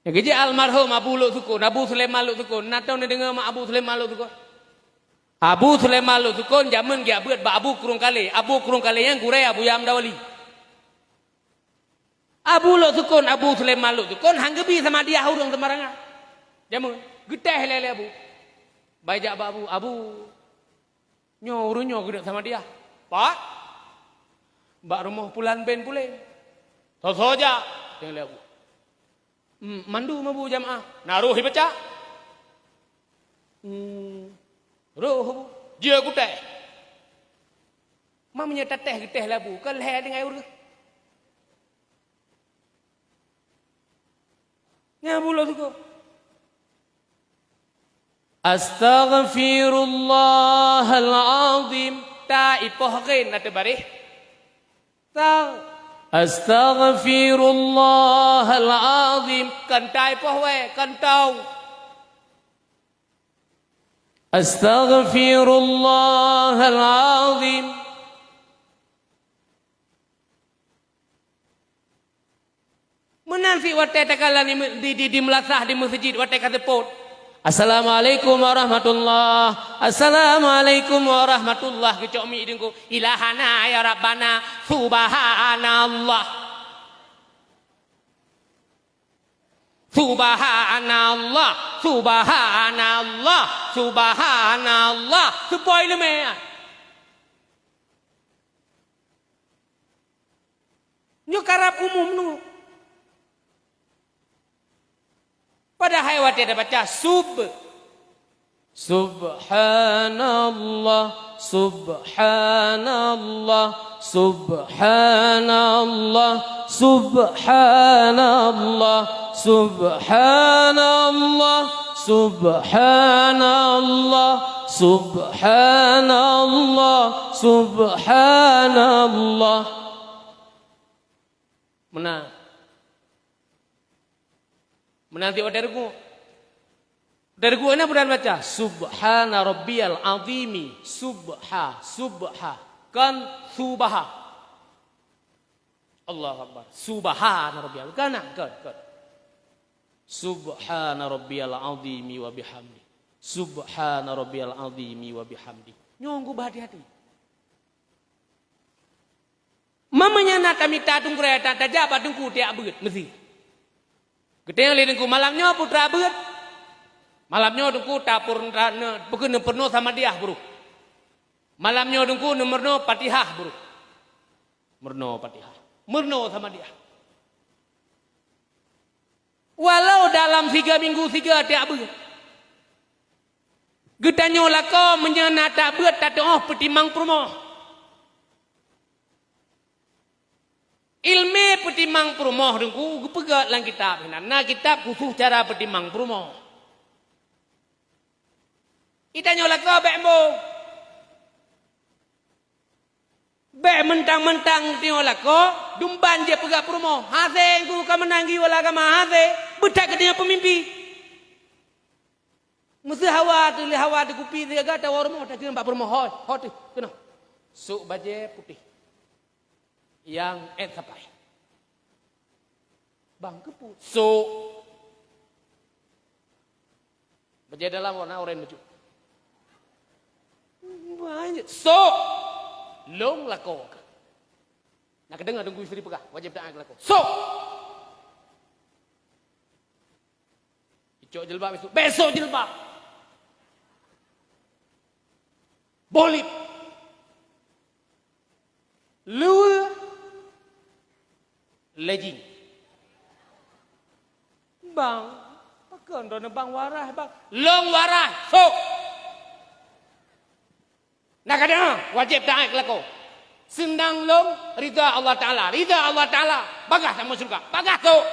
Nyang keujeuet almarhum Abu Luk Sukon, Abu Sulaiman Luk Sukon. Na tau neudeungoe mak Abu Sulaiman Luk Sukon? Abu Sulaiman Luk Sukon jameun geujak beuet bak Abu Krueng Kalé. Abu Krueng Kalé nyan gurée Abu Yam Dawali. Abu Luk Sukon, Abu Sulaiman Luk Sukon han geubi Samadiyah ureuëng seumarangan. Jameun, geutéh lé, lé Abu. Bak jak bak Abu, "Abu, nyoe ureuëng nyoe geuneuk Samadiyah." "Pat?" "Bak rumoh pulan bin pulan." "Soe-soe jak?" Teuh lé Abu. "Hmm, mandum Abu jamaah." "Na roh ibaca?" "Hmm, roh Abu." "Jeuet kutéh." Ma meunyoe tatéh geutéh lé Abu, kon lhée deungon ureuëng. Nyan Abu Luk Sukon. Astaghfirullahal adzim. Ta ipoh ghin ateueh baréh. Ta. Astaghfirullahal adzim. Kon ta ipoh wée, kon tau. Astaghfirullahal adzim. Meunan cit watée takalon di, di, di, di meulasah di meuseujid watée ka seupôt, "Assalamualaikum warahmatullah. Assalamualaikum warahmatullah." Geucok mic di teungku, "Ilahana ya Rabbana, subhanallah. Subhanallah, subhanallah, subhanallah." Seupôt ileumé. Nyoe karab umum nyoe. Padahai watée tabaca sub. Subhanallah, subhanallah, subhanallah, subhanallah, subhanallah, subhanallah, subhanallah, subhanallah. Meunan. Meunan cit watée ruku'. Watée ruku' na budan baca, "Subhana rabbiyal azimi." Subha, subha. Kon subaha. Allahu Akbar. Subhana rabbiyal. Kon, kon, kon. Subhana rabbiyal azimi wa bihamdi. Subhana rabbiyal azimi wa bihamdi. Nyoe geuba hati-hati. Mamanya na tamita teungku raya ta-, tajak bak teungku tiak beuet meusi. Geutanyong lé teungku, "Malam nyoe peue tabeuet?" "Malam nyoe teungku tapur-, ta-, ne-, peue keuneuk peurunoe Samadiyah beuruh. Malam nyoe teungku neumeurunoe Fatihah beuruh." Meurunoe Fatihah. Meurunoe Samadiyah. Walau dalam Lam siga minggu siga tiap beuet. Geutanyoe lakoe meunyoe na tabeuet tatu'oh peutimang peurumoh. Ileumé peutimang peurumoh Teungku geupeugah lam kitab, na kitab khusos cara peutimang peurumoh. Geutanyoe lakoe bék embong. Bék meuntang-meuntang tanyoe lakoe, dumban jeuet peugah peurumoh. Hasé Teungku ka meunan geuyue lam agama, hasé, beutat keu tanyoe peumimpin. Meuseu hawa teuh lé hawa teuh kupi teuh gaga tawoe rumoh takheun bak peurumoh, "Hoi, hoi teuh, keunoe. Sôk bajée putéh nyang ék sapai." Bang, keupeue? Sôk. Bajée dalam warna oranye bacut. Banyak. Sôk. Lôn lakoe kah. Na kadeungoe Teungku Yusri peugah, wajéb taát keu lakoe. Sôk. Icok jilbab besok. Besok jilbab. Bolip. Luwe. Lejing. Bang, pakon droeneuh bang waras, bang? Lôn waras, sôk. Na kadeungoe, wajéb taát keu lakoe. Seunang lôn, ridha Allah Taala. Ridha Allah Taala, bagaih tamong syeuruga. Bagaih sôk.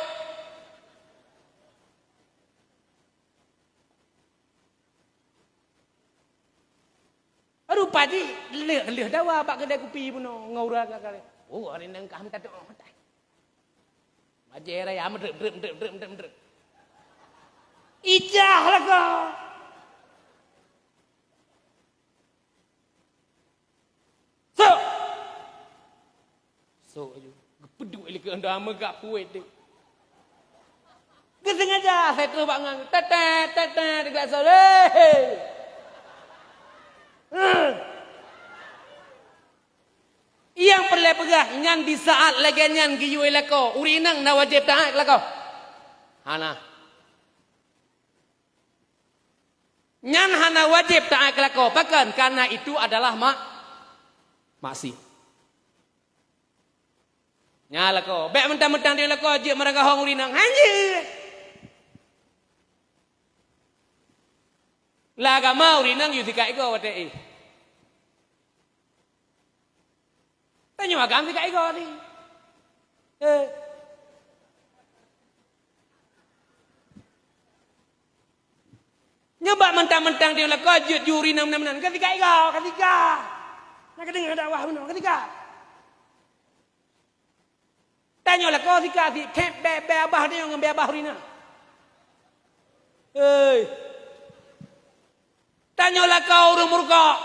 Rupa jih lheueh-lheueh dawa bak keudè kupi bunoe ngon ureueng agam. Oh, hari nyan kah meutateu'oh matai. Bajée raya meudreup, dreup, dreup, dreup, dreup, dreup. Ijah lagoe. Sôk! Sôk laju. Geupeuduek lé keu anda meugak puet deh. Geusengaja saya troh bak ngon. Tetet, tetet, geulak sôk. Hei! Hei! Nyang peureulée peugah, nyan di saát lagée nyan geuyue lakoe, ureueng inong na wajéb taát keu lakoe? Hana. Nyan hana wajéb taát keu lakoe, pakon? Karena itu adalah mak-, maksiat. Nyan lakoe, bék meuntang-meuntang di lakoe jeuet meuragahong ureueng inong. Hanjeuet! Lam agama ureueng inong yue sikat igoe watée éh. Tanyoe agam sikat igoe tadi. Eh. Nyoe bak meuntang-meuntang di lakoe jeuet ju ureueng inong meunan-meunan. Ka sikat igoe, ka sikat. Na kadeungoe dakwah bunoe, ka sikat. Tanyoe lakoe sikat, si thép bée-bée abah tanyoe ngon bée abah ureueng inong. Hei. Tanyoe lakoe ureueng meurukok.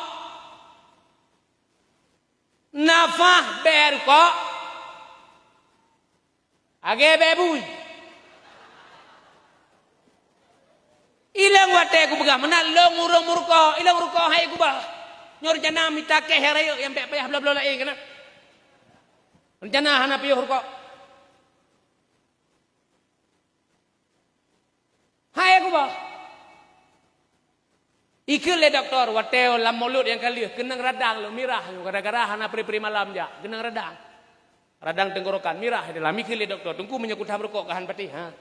Nafah bée rukok. Lagée bée bui. Ilôn watée kupeugah meunan lôn ureueng meurukok, ilôn rukok hai kubah. Nyoe reuncana mita keh rayeuk nyang bék payah bloe-bloe laén keunan. Reuncana hana piôh rukok. Hai kubah. Ikheun lé dokto, watée lam mulod nyang ka lheueh, keunong radang lom mirah nyoe gara-gara hana pri-pri malam jak, keunong radang. Radang tenggorokan mirah di dalam, ikheun lé dokto, Teungku meunyoe kutham rukok ka han patéh, ha.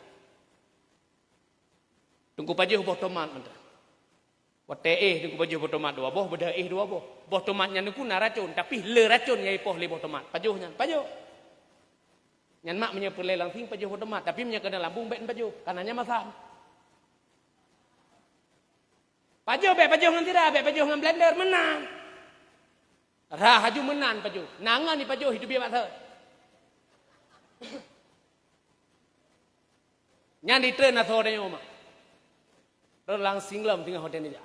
Teungku pajoh boh tomat mantong. Watée éh Teungku pajoh boh tomat dua boh, beudôh éh dua boh. Boh tomat nyan Teungku na racôn, tapi le racôn nyang ipoh lé boh tomat. Pajoh nyan, pajoh. Nyan mak meunyoe peureulée langsing pajoh boh tomat, tapi meunyoe keunong lambung bék pajoh, kareuna nyan masam. Pajoh bék pajoh ngon sira, bék pajoh ngon blender, meunan. Rhah laju meunan pajoh. Na ngon ipajoh, iteubiet bak thon. Nyan ditreun asoe tanyoe mak. Rot langsing lom teungoh watée neujak.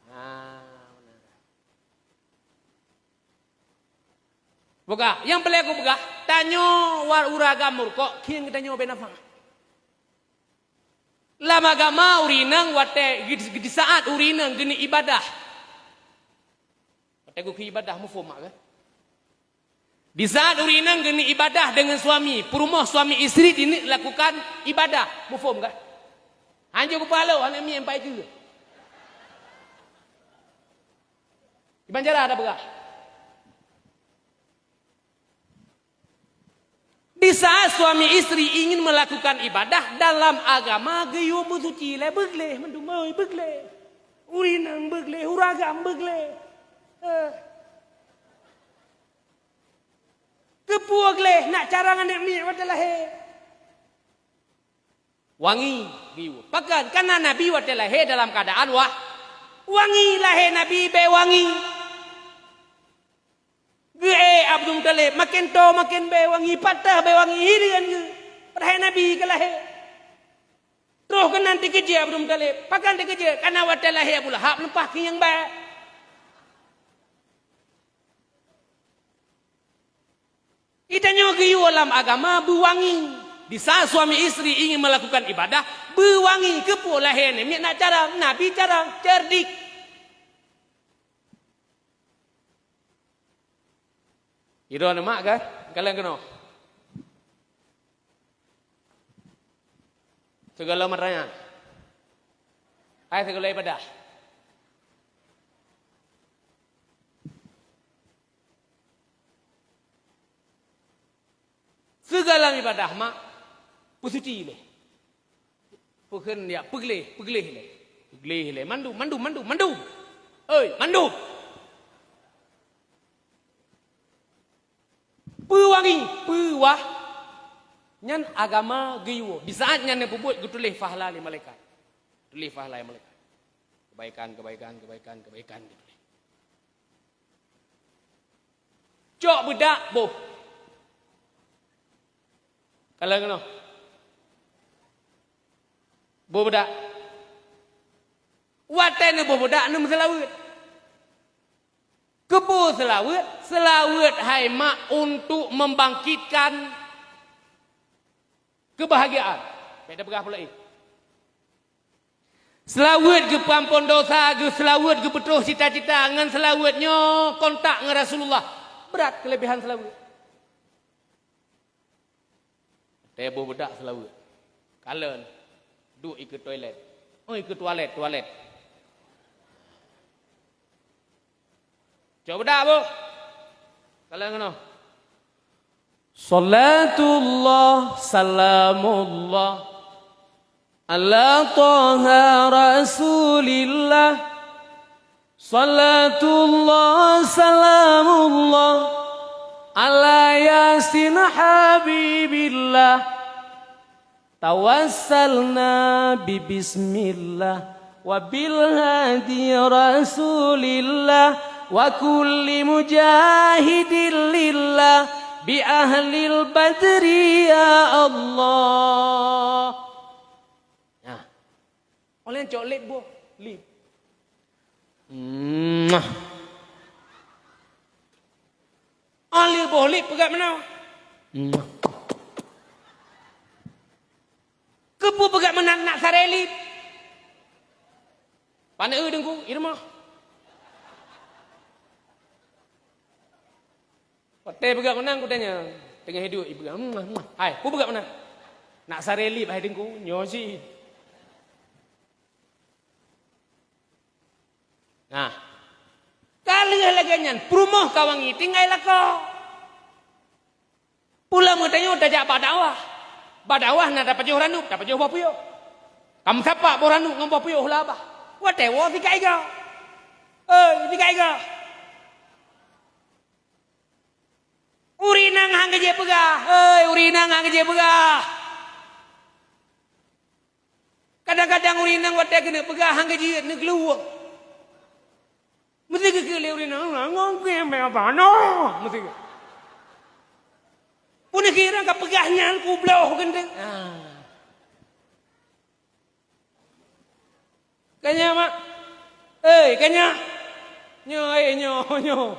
Nah, meunan. Buka, nyang peureulée kupeugah, tanyoe wa-, ureueng agam meurukok, khieng geutanyoe bék nafah. Lam agama ureueng inong watée di, di saát ureueng inong geuneuk ibadah. Watée geukheun ibadah muphom mak kan? Di saát ureueng inong geuneuk ibadah deungon suami, peurumoh suami istri dineuk lakukan ibadah, muphom kan? Hanjeuet beupalo hana mieng pai keu. Iban cara ada peugah. Di saat suami istri ingin melakukan ibadah dalam agama, geuyue meusuci lé, beugleh mandum, oi, beugleh. Ureueng inong beugleh, ureueng agam beugleh. Eh. Keupeue gleh, nak carông aneuk miet watèe lahé? Wangi geuyue. Pakon? Karena Nabi watèe lahé dalam keuadaan wah, wangi, lahé Nabi bèe wangi. Geuék Abdul Muthalib, maken toe maken bèe wangi, patéh bèe wangi, hireuen geuh. Padahai Nabi ka lahé. Troh keunan teukeujeuet Abdul Muthalib. Pakon teukeujeuet? Karena watèe lahé Abu Lahab leupah keunyang bèe. Geutanyoe geuyue lam agama beuwangi. Di saat suami istri ingin melakukan ibadah, beuwangi. Keupeue? Lahé aneuk miet nak carông, Nabi carông, cerdik. Sidroe neumak kan? Kalon keunoe. Sigohlom raya. Hai sigohlom ibadah. Sigohlom ibadah mak peusuci lé. Peukheun ya, peugleh, peugleh lé. Peugleh lé. Mandum, mandum, mandum, mandum. Oi, mandum. Peuwangi, peuwah. Nyan agama geuyue. Di saat nyan neupeubuet, geutuléh pahala lé malaikat. Tuléh pahala lé malaikat. Kebaikan, kebaikan, kebaikan, kebaikan geutuléh. Cok beudak boh. Kalon keunoe. Boh beudak. Watèe neuboh beudak, neumeuseulaweuet. Keupeue seulaweuet? Seulaweuet hai mak untuk membangkitkan keubahgiaan. Bèk tapeugah peue laén. Seulaweuet geupeuampôn dosa, geu-, seulaweuet geupeutroh cita-cita, ngon seulaweuet nyoe kontak ngon Rasulullah. Brat keuleubehan seulaweuet. Teuboh beudak seulaweuet. Kalon. Duek ikeue toilet. Oh, ikeue tualet, tualet. Cok beudak boh. Kalon keunoe. Salatullah, salamullah, ala Taha Rasulillah. Salatullah, salamullah, ala Yasin Habibillah. Tawassalna bi bismillah, wa bil hadi Rasulillah, wa kulli mujahidin lillah, bi ahlil badri ya Allah. Nah. Oleh cok lip boh, lip. Mwah. Oleh boh lip peugah meunan. Mwah. Keupeue peugah meunan nak saré lip? Paneuk eu Teungku, i rumoh. Watèe peugah meunan kutanyong, teungoh hidup ipeugah, "Hmm, hmm." "Hai, peue peugah meunan?" "Nak saré lip hai Teungku, nyoe cit." Nah, ka lheueh lagèe nyan, peurumoh ka wangi tinggai lakoe. Pula meutanyoe tajak bak dakwah. Bak dakwah na tapajoh ranub, tapajoh boh puyôh. Ka meusapat boh ranub ngon boh puyôh u lam babah. Watèe woe sikat igoe. Hei, sikat igoe. Ureueng inong han geujeuet peugah, hei, ureueng inong han geujeuet peugah. Kadang-kadang ureueng inong watèe keuneuk peugah han geujeuet, neukeuluwa. Meusigeukheun lé ureueng inong, "Ngon keu meubaca noh," meusigeukheun. Pun kira ka peugah nyan kubloh keuneuk. Ah. Ka nyan, mak. Eh, ka nyan. Nyoe, eh, nyoe, nyoe.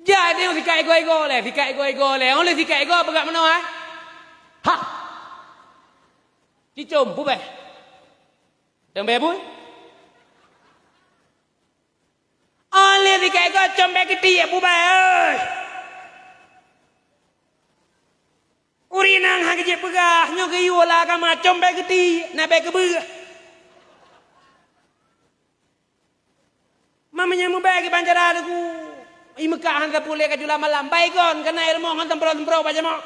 Jadi, sikat igoe-igoe lé, sikat igoe-igoe lé. Oleh sikat igoe peugah meunoe, eh? Ha! Cicom, pubeh. Teumbée bui. Óh lheueh sikat igoe com bèe keutiek bubèe, oi! Ureueng inong han geujeuet peugah, nyoe geuyue lam agama com bèe keutiek, na bèe keubeueh. Meunyoe mubèe kiban cara Teungku, i Meukah han sapeue lé ka jula malam, baygon keunan i rumoh ngon seumpro-seumpro bak jamoe.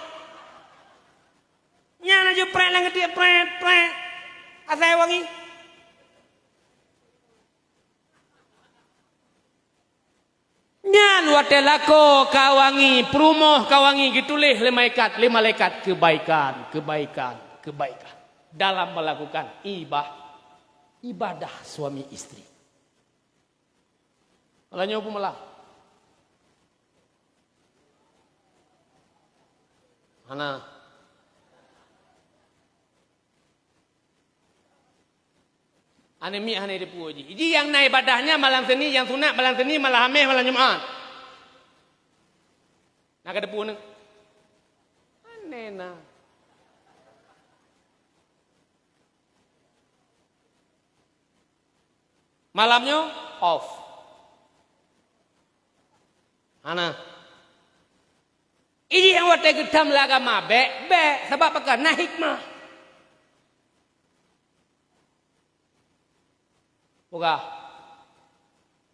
Nyan laju prèt lam geutiek, prèt, prèt. Asai wangi. Nyan watèe lakoe ka wangi, peurumoh ka wangi, geutuléh lé malaikat, lé malaikat, kebaikan, kebaikan, kebaikan dalam melakukan ibah-, ibadah suami istri. Malam nyoe peue malam? Hana. Aneuk miet hana jiteupeue jih. Jih nyang na ibadah nyan malam Senin, nyang sunat malam Senin, malam Hamèh, malam Jumat. Na ka teupeue nyoe? Aneh na. Malam nyoe off. Hana. Ijih nyang watèe geutam lé agama, bèk, bèk, sabab pakon na hikmah. Peugah.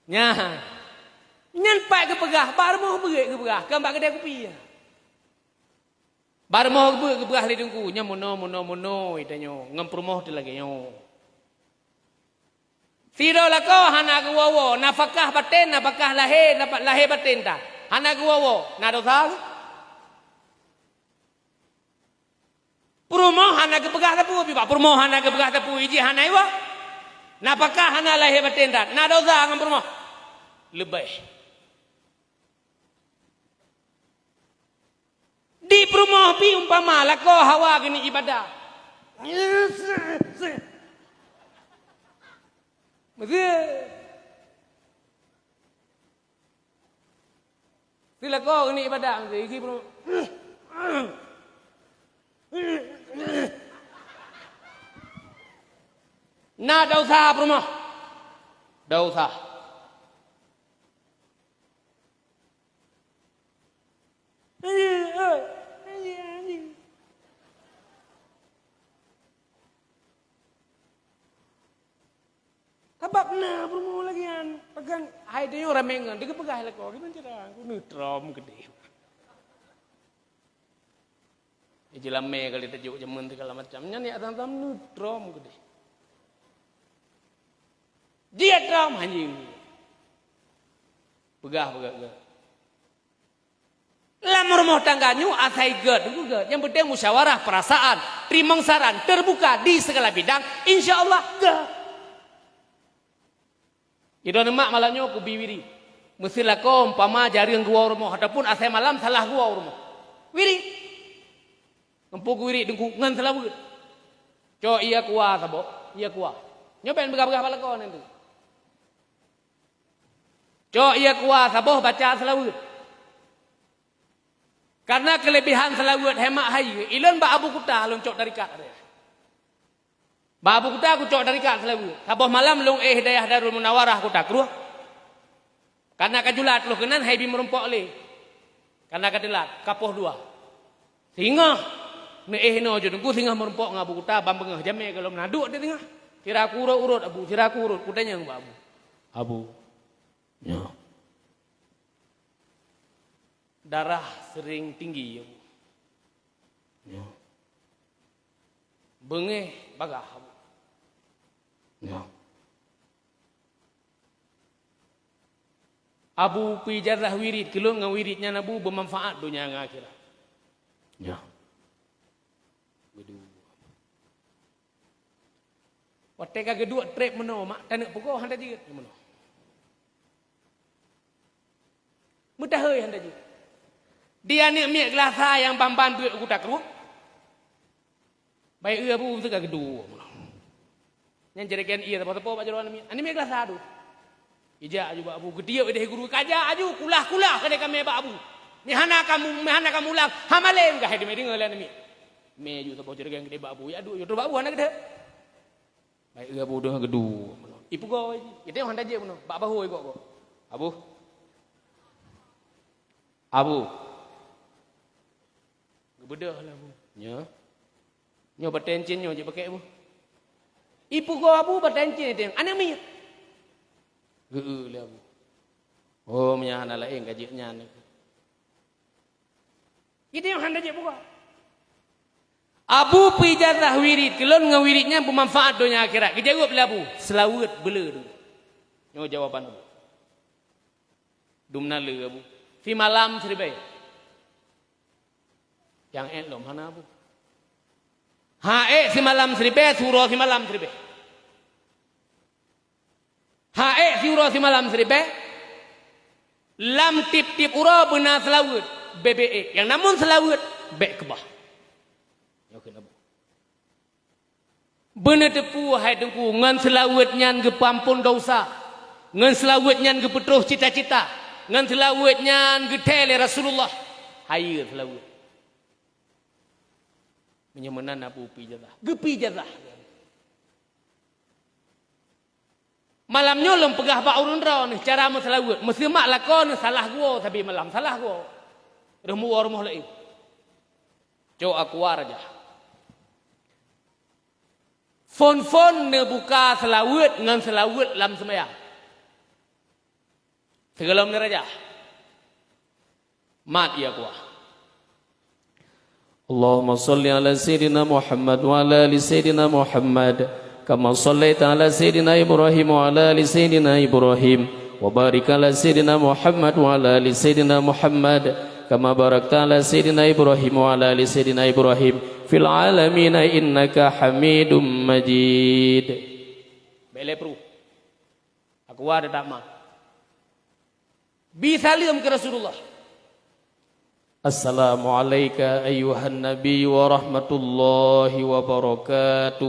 Nyan. Nyan pat geupeugah, bak rumoh beuet geupeugah, kon bak keudè kupi. Bak rumoh beuet geupeugah lé Teungku, nyan meunoe, meunoe, meunoe, ita nyoe, ngon peurumoh teuh lagèe nyoe. Sidroe lakoe hana geuwoe-woe, nafakah batén, nafakah lahé, nafa-, lahé batén ta. Hana geuwoe-woe, na dosa keuh? Peurumoh hana geupeugah sapeue, bak peurumoh hana geupeugah sapeue, ijih hana iwoe. Nafakah hana lahé batén ta, na dosa ngon peurumoh. Leubeh. Di peurumoh pih umpama lakoe hawa geuneuk ibadah. Meusé. Silakoe geuneuk ibadah, meusé. Isi peurumoh. Na dosa peurumoh. Dosa. Sabab na peurumoh lagèe nyan, pakon hai tanyoe ramè ngon, teuka peugah lakoe, gimana cara? Aku neutrom keudéh. Ijih lamé kali tajok jameun segala macam. Nyan jak sam-sam neutrom keudéh. Jitrom anjing. Peugah, peugah, peugah. Lam rumoh tangga nyoe asai gèt, nyoe gèt. Nyang penting musyawarah perasaan, teurimong saran, terbuka di segala bidang, insya Allah gèt. Idong neumak malam nyoe kubi wirit. Meusilakoe umpama jareueng geuwoe rumoh ataupun asai malam salah geuwoe rumoh. Wirit. Ngempu kuwirit deungku ngon seulaweuet. Cok ie kuah saboh, ie kuah. Nyoe bèk peugah-peugah bak lakoe nyan tu. Cok ie kuah saboh baca seulaweuet. Karena keulebihan seulaweuet hemat hayeue, ilôn bak Abu Kuta lôn cok tarikat. Bak Abu Kuta kucok tarikat seulaweuet. Saboh malam lôn éh dayah Darul Munawarah Kuta Krueng. Karena ka julat lôn keunan hai bi meurumpok lé. Karena ka teulat, ka poh dua. Singoh neuéh inoe ju teungku singoh meurumpok ngon Abu Kuta ban beungoh jamé gohlom na duek di teungoh. Sira ku urot-urot Abu, sira ku urot, kutanyong bak Abu. Abu. Nyoe. Darah sering tinggi, Abu. Nyoe. Beungéh bagah, Abu. Nyoe. Abu peuijazah wirit keu lôn ngon wirit nyan Abu beumanfaat donya ngon akhirat. Nyoe. Beudua. Watèe ka geuduek trép meunoe, mak taneuk pugoe hana jeuet meunoe. Meutahôi hana jeuet. Di aneuk miet geulasa nyang ban-ban beuet u Kuta Krueng. Bèk eu Abu teuka geuduek meunoe. Nyan jeuregan ie sapo-sapo bak jaroe aneuk miet. Aneuk miet geulasa tu. Ijak aju bak Abu, geutiyeuk ideh guru, kajak aju, kulah-kulah kadeh kamé bak Abu. Meuhana kamu, meuhana kamu ulang, ha malém ka hai deungoe lé aneuk miet. Mé ju saboh jeuregan geude bak Abu, ya duek ju troh bak Abu hana geude. Bèk eu Abu deungoe geudu. Ipugoe, ite hana jeuet meunoe, bak bahô igok-gok. Abu. Abu. Geubeudôh lé Abu. Nyoe. Nyoe batèe encin nyoe jipakèk Abu. Ipugoe Abu batèe encin iteng. Aneuk miet. Geu-eu lé Abu. Oh, meunyo hana laén ka jeuet nyan. Geutanyoe hana jeuet peugah. Abu peuijazah wirid keu lôn ngon wirid nyan beumanfaat donya akhirat. Geujaweueb lé Abu, "Seulaweuet beu le dum." Nyoe jawaban Abu. Dum na le Abu. Simalam siribèe. Nyang ék lom hana Abu. Ha ék simalam siribèe, siuroe simalam siribèe. Ha ék siuroe simalam siribèe, lam tiep-tiep uroe beuna seulaweuet, bèk-bèk ék. Nyang na mon seulaweuet, bèk keubah. Nyoe kheun Abu. Beuneuteupeue, hai Teungku, ngon seulaweuet nyan geupeuamphon desya, ngon seulaweuet nyan geupeutroh cita-cita, ngon seulaweuet nyan geuthèe lé Rasulullah. Hayeue seulaweuet. Meunyoe meunan Abu peuijazah. Geupeuijazah. Malam nyoe lôn peugah bak ureueng droeneuh cara meuseulaweuet. Meuseumak lakoe neuh salah geuwoe sabe malam, salah geuwoe. Reuh meuwoe rumoh laén. Cok Aqua Raja. Phon-phon neubuka seulaweuet ngon seulaweuet lam seumayang. Sigohlom neurajah. Mat ya kuah. Allahumma shalli ala Sayyidina Muhammad wa ala ali Sayyidina Muhammad, kama shallaita ala Sayyidina Ibrahim wa ala ali Sayyidina Ibrahim, wa barik ala Sayyidina Muhammad wa ala ali Sayyidina Muhammad, kama barakta ala Sayyidina Ibrahim wa ala ali Sayyidina Ibrahim, fil alamin innaka Hamidum Majid. Bèk lé pruh. Aku ada tak mah. Bi saleuem keu Rasulullah. Assalamu alaika ayyuhan nabi wa rahmatullahi wa barakatuh.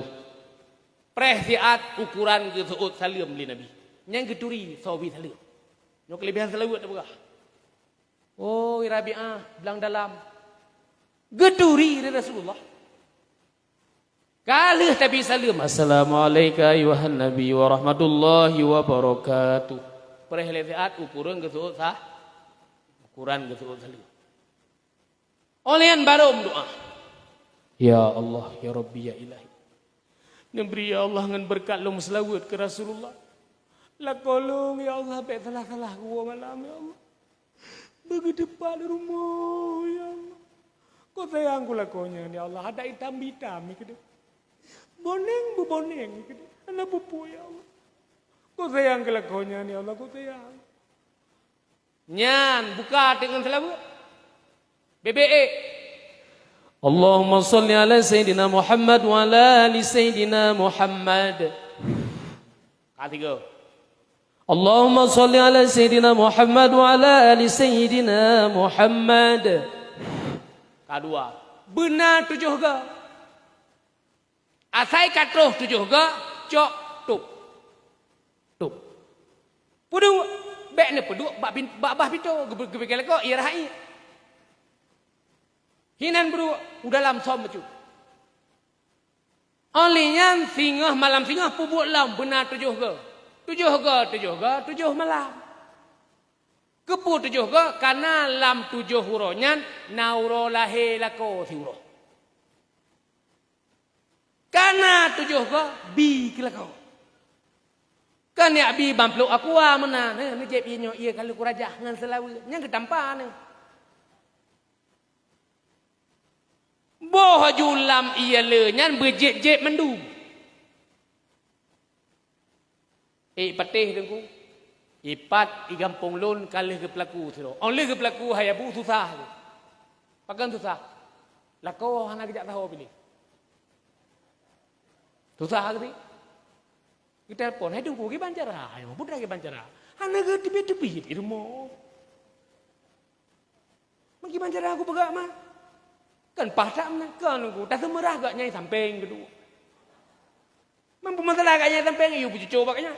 Preh siat ukuran geuseuôt saleuem lé Nabi. Nyang geuturi soe bi saleuem. Nyoe keulebihan saleuem teupeugah. Oh, Rabi'ah, blang dalam. Geuturi lé Rasulullah. Ka lheueh tabi saleuem, "Assalamu alaika ayyuhan nabi wa rahmatullahi wa barakatuh." Preh lé siat ukuran geuseuôt sa-, ukuran geuseuôt saleuem. Óh lheueh nyan barô meudoá, "Ya Allah, ya Rabbi, ya Ilahi. Neubri ya Allah ngon beureukat lôn meuseulaweuet keu Rasulullah. Lakoe lôn ya Allah bèk salah-salah geuwoe malam ya Allah. Beugeuteupat rumoh ya Allah. Kok sayang keu lakoe nyan ya Allah, adak itam beu itam keudéh. Boneng beu boneng keudéh. Hana peue-peue ya Allah. Kok sayang keu lakoe nyan ya Allah, kok sayang." Nyan buka teuk ngon seulaweuet. Bèk-bèk ék. Allahumma shalli ala Sayyidina Muhammad wa ala ali Sayyidina Muhammad. Ka tiga. Allahumma shalli ala Sayyidina Muhammad wa ala ali Sayyidina Muhammad. Ka dua. Beuna tujoh ga. Asai ka troh tujoh ga, cok, tôp. Tôp. Peuduek, bèk neupeuduek bak bin-, bak bah pintoe, geubi-, geubri lakoe, ie rahat ie. Hinan beuduek, u dalam som bacut. Óh lheueh nyan singoh malam singoh peubuet lom beuna tujoh ga. Tujoh ga, tujoh ga, tujoh malam. Keupeue tujoh ga? Kana lam tujoh uroe nyan na uroe lahé lakoe siuroe. Kana tujoh ga bi keu lakoe. Kan jak bi ban plôk Aqua meunan, heh, neujép ie nyoe ie kaleue kurajah ngon seulaweuet. Nyan geutampa nyoe. Boh aju lam ie le nyan beujép-jép mandum. Ék patéh Teungku. Ipat i gampông lôn ka lheueh geupeulaku sidroe. Óh lheueh geupeulaku hai Abu susah. Pakon susah? Lakoe hana geujak saho piléh. Susah keuti? Geutelepon, "Hai Teungku, kiban cara?" "Hai, peue kiban cara?" "Hana geuteubiet-teubiet i rumoh." "Meukiban cara kupeugah mah?" "Kan paih that meunan." "Kon Teungku, taseumeurah gak nyang sampéng keudua." "Man peue masalah gak nyang sampéng, yue beucuco bak nyan."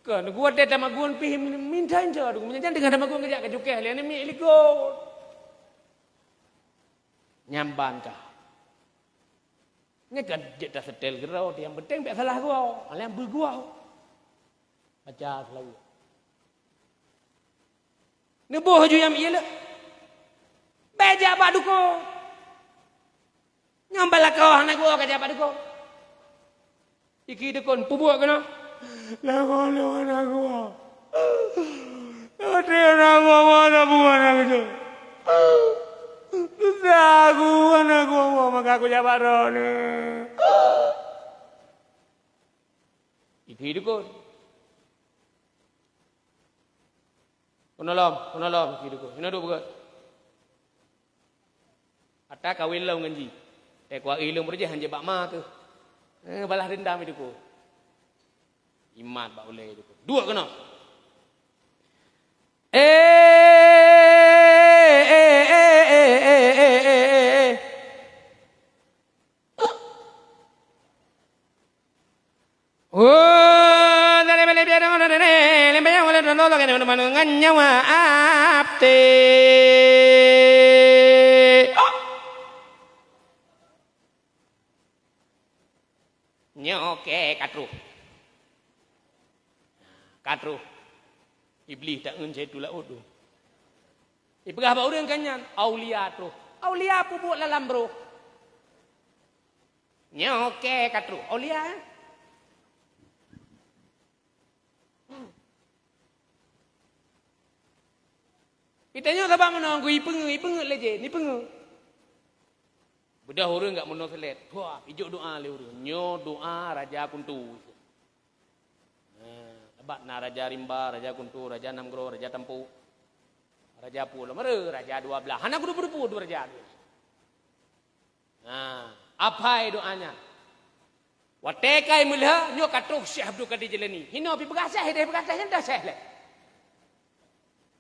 "Kon Teungku, watèe tamagun pih minta-minta Teungku, meunyan teungoh tamagun geujak ka cukéh lé aneuk miet likot." Nyan ban ka. Nyan kan jeuet taseutèl keudroe, nyang penting bèk salah geuwoe, alah beuguwoe. Baca seulaweuet. Neuboh ju nyang ie le. Bèk jak bak dukon. Nyang bak lakoe hana geuwoe ka jak bak dukon. Iki dukon peubuet keunoe. Lakoe lôn hana geuwoe. Dia nak bawa na buah na gitu. Susah aku, anak aku, maka aku jawab roh ni. Itu dukun. Keunoe lom, keunoe lom, itu dukun. Inoe duek beugöt. Ata kawin lom ngon jih. Teuka ileueng beureuja han jeuet bak ma teuh. Eh, balah dendam itu ko. Imat bak ulée itu ko. Duek keunoe. Eh, eh, eh, eh, eh, eh, eh, eh. Oh, nyan oke ka troh. Ka troh. Iblih tak ngeun saya tulak udu. Ipeugah bak ureuëng ka nyan, aulia troh. Aulia peubuet lalam broh. Nyoe kèe ka troh, aulia, eh? Geutanyoe sabab meunoe, geu ipeungeuet, ipeungeuet lé jén, ipeungeuet. Beudôh ureuëng gak meunoe seulet, wah, ijok doa lé ureuëng. Nyoe doa raja kuntu. Nah, sabab na raja rimba, raja kuntu, raja nam groe, raja tampok, raja pulo, meureue raja dua blaih. Hana kudu peureupue dua raja. Nah, apai doa nyan. Watèe kai meulheueh, nyoe ka troh Syekh Abdul Qadir Jailani. Hinoe pih peugah Syekh, deh peugah Syekh, nyan dah Syekh lé.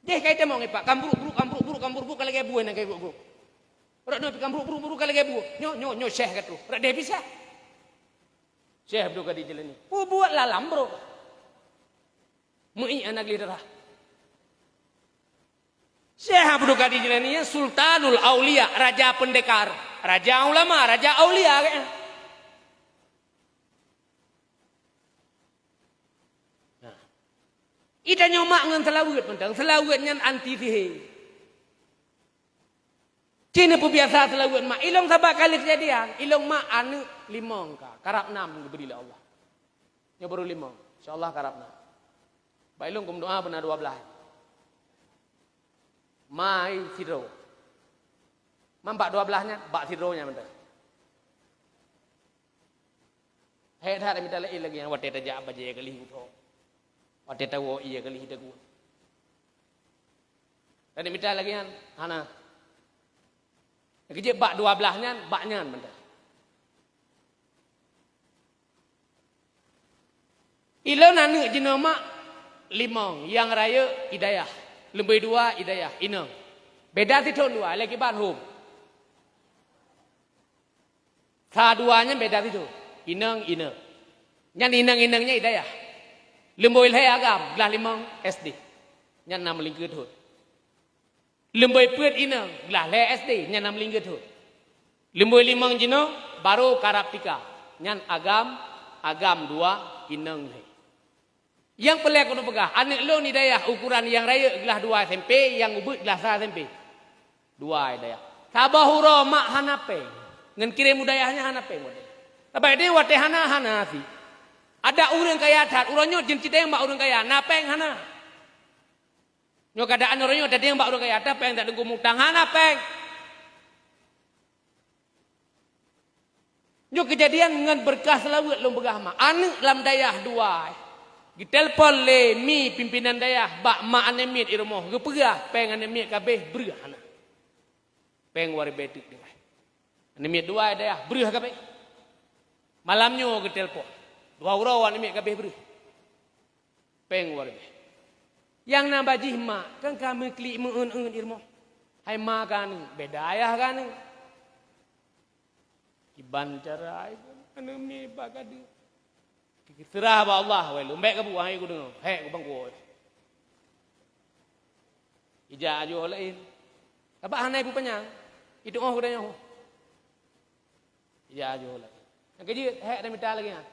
Deh kai tamong ipak, kambruk-bruk, kambruk-bruk, kambruk-bruk, ka lagèe buet nyan kai bruk-bruk. Rot nyoe pih kambruk-bruk, bruk, ka lagèe buet. Nyoe, nyoe, nyoe Syekh ka troh. Rot deh pih Syekh. Syekh Abdul Qadir Jailani. Peubuet lalam brok. Meuiek hana gleh darah. Syekh Abdul Qadir Jailani nyan Sultanul Aulia, raja pendekar, raja ulama, raja aulia, kan? Nah. Geutanyoe mak ngon seulaweuet mantong, seulaweuet nyan anti sihé. Ci neupeubiasa seulaweuet mak. Ilong sabab kali keujadian, ilong mak aneuk limong ka, karab nam geubri lé Allah. Nyoe baru limong, insya Allah karab nam. Bak ilong keu meudoa beuna dua blaih. Mai sidroe. Man bak dua blaih nyan, bak sidroe nyan mantong. Hék that mita laén lagèe nyan watèe tajak bajèe keu lheueh geuthok. Watèe tawoe ié keu lheueh tagut. Taneuk mita lagèe nyan hana. Keujeuet bak dua blaih nyan, bak nyan mantong. Ilôn aneuk jinoe mak limong, nyang rayeuk Hidayah, lumboi dua Hidayah, inong. Beda sithôn dua, lé kiban hom. Sa dua nyan beda sithôn. Inong, inong. Nyan inong-inong nyan Hidayah. Lumboi lhèe Agam, glah limong S D. Nyan na meulingkeue thôn. Lumboi peuet inong, glah lhèe S D, nyan na meulingkeue thôn. Lumboi limong jinoe, barô karab tika. Nyan Agam, Agam dua, inong lhèe. Nyang peureulèe keuneuk peugah, aneuk lôn Hidayah ukuran nyang rayeuk glah dua S M P, nyang ubit glah sa S M P. Dua Hidayah. Saboh uroe mak hana péng. Ngon kirém u dayah nyan hana péng watèe. Sabab nyan watèe hana, hana sit. Adak ureueng kaya that, uroe nyoe jeuet jiteueng bak ureueng kaya, na péng hana. Nyoe keuadaan uroe nyoe tateueng bak ureueng kaya, ta péng, tadeunggom utang, hana péng. Nyoe keujadian ngon beureukat seulaweuet lôn peugah mak. Aneuk lam dayah dua, eh, geutelepon lé mi pimpinan dayah bak mak aneuk miet di rumoh, geupeugah péng aneuk miet ka abéh, breueh hana. Péng dua ribèe teuk tinggai. Aneuk miet dua dayah breueh ka abéh. Malam nyoe geutelepon. Dua uroe aneuk miet ka abéh breueh. Péng dua ribèe. Nyang na bajih mak, kan ka meuklik meu-eun-eun di rumoh. Hai ma keu aneuk, beda ayah keu aneuk. Kiban cara ai pun aneuk miet bak ka deuh. Seurah bak Allah, wai lôn bèk kabuet, hai kudeungoe, hék kubang kuwoe. Ija ajoh laén. Sabab hana ibu panyang, itu oh kuda nyoe. Ija ajoh laén. Nyang keujeuet, hék na mita lagèe nyan.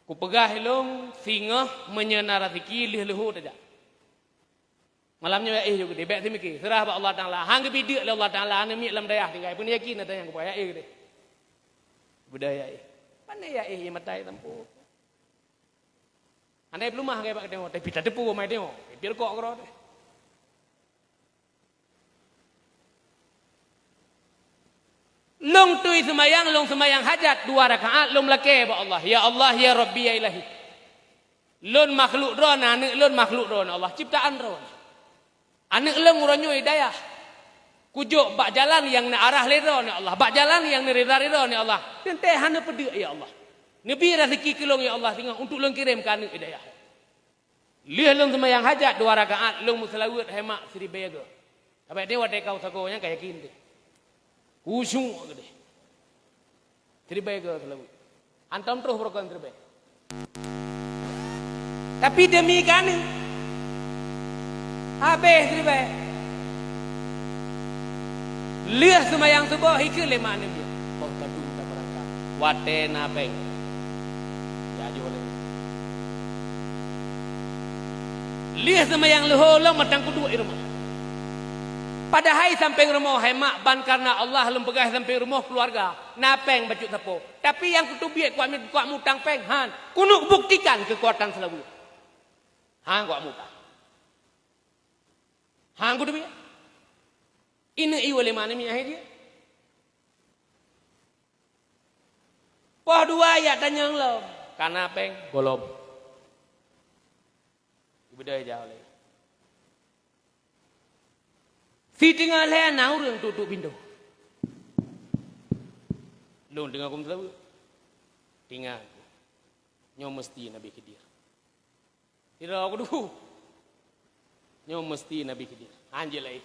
Kupeugah ilôn, singoh meunyoe na raseuki lheueh leuhô tajak. Malam nyoe ya éh ju geudeh, bèk teumiki, seurah bak Allah Taala. Han geubi deuk lé Allah Taala, aneuk miet lam dayah tinggai, peuneuk yakin ata nyang kupeugah ya éh geudeh. Beudôh ya éh. Pandai ya éh, ya matai tampok. Andai peulumah gaya bak tengok, tapi tateupeue mai tengok, pih rukok keudroe teuh. Lôn tui seumayang, lôn seumayang hajat dua rakaat, lôn lakée bak Allah, "Ya Allah, ya Rabbi, ya Ilahi. Lôn makhluk Droeneuh, aneuk lôn makhluk Droeneuh, Allah, ciptaan Droeneuh. Aneuk lôn uroe nyoe hidayah. Kujok bak jalan nyang neuarah lé Droeneuh, ya Allah, bak jalan nyang neurida lé Droeneuh, ya Allah. Teuntée hana peudeuek, ya Allah. Neubi raseuki keu lôn, ya Allah, singoh untuk lôn kirém keu aneuk hidayah." Lheueh lôn seumayang hajat dua rakaat, lôn meuseulaweuet hai mak siribée goe. Sabab watée ka u sagoe nyan ka yakin teuh. Khusyuk keudeh. Siribée goe seulaweuet. Hantom troh beurukon siribée. Tapi demi keu aneuk, habéh siribée. Lheueh seumayang suboh, hikeue lé mak aneuk miet. Boh tadu tapeurangkap. Watée na péng, ya jiwoe lé. Lheueh seumayang leuhô lom mantong kuduek i rumoh. Padahai sampéng rumoh hai mak, ban kareuna Allah lôn peugah sampéng rumoh keuluwarga, na péng bacut sapo. Tapi nyang kuteubiet kuat mi-, kuat mutang péng, han. Keuneuk buktikan keukuatan seulaweuet. Han kuat mutang. Han kuteubiet. Ineuk iwoe lé mak aneuk miet hai jih. Poh dua jak tanyong lom, ka na péng? Gohlom. Geubeudôh jak lé. Siteungoh lhée na ureuëng tutuek pintoe. Lôn teungoh kumeuseulaweuet. Teungoh, nyoe meuseuti Nabi Khidir. Sidroe kudu. Nyoe meuseuti Nabi Khidir. Han jeuet laén.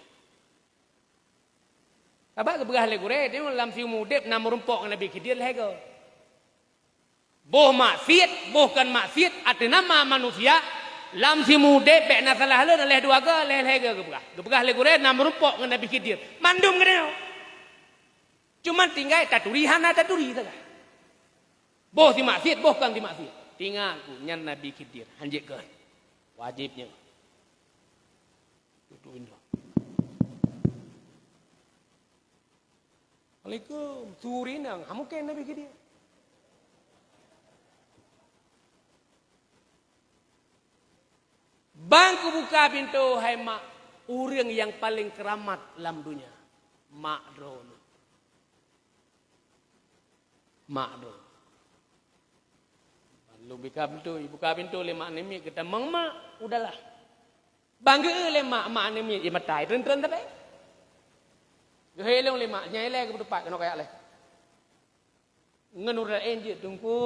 Sabab geupeugah lé gurée, nyoe lam siumu udeb na meurumpok ngon Nabi Khidir lhée goe. Boh maksiet, boh kon maksiet, ateueh nama manusia, lam siumu udeb bék na salah lôn lhée dua goe, lhée lhée goe geupeugah. Geupeugah lé gurée na meurumpok ngon Nabi Khidir. Mandum geutanyoe. Cuman tinggai taturi hana taturi sagai. Boh simaksiet, boh kon simaksiet. Teungoh ku nyan Nabi Khidir, han jeuet keu. Wajéb nyoe. Tutuek pintoe. Assalamualaikum. Suri nang, ha mungken Nabi Khidir. Ban kubuka pintoe hai mak, ureuëng nyang paleng keuramat lam donya. Mak droeneuh. Mak droe. Lôn buka pintoe, ibuka pintoe lé mak aneuk miet geutamong mak, udahlah. Ban geu lé mak, mak aneuk miet i mata, treun-treun sabe. Geuhei lôn lé mak, nyan ilée geupeuteupat keunoe kayak lé. Ngon ureuëng laén jeuet teungku,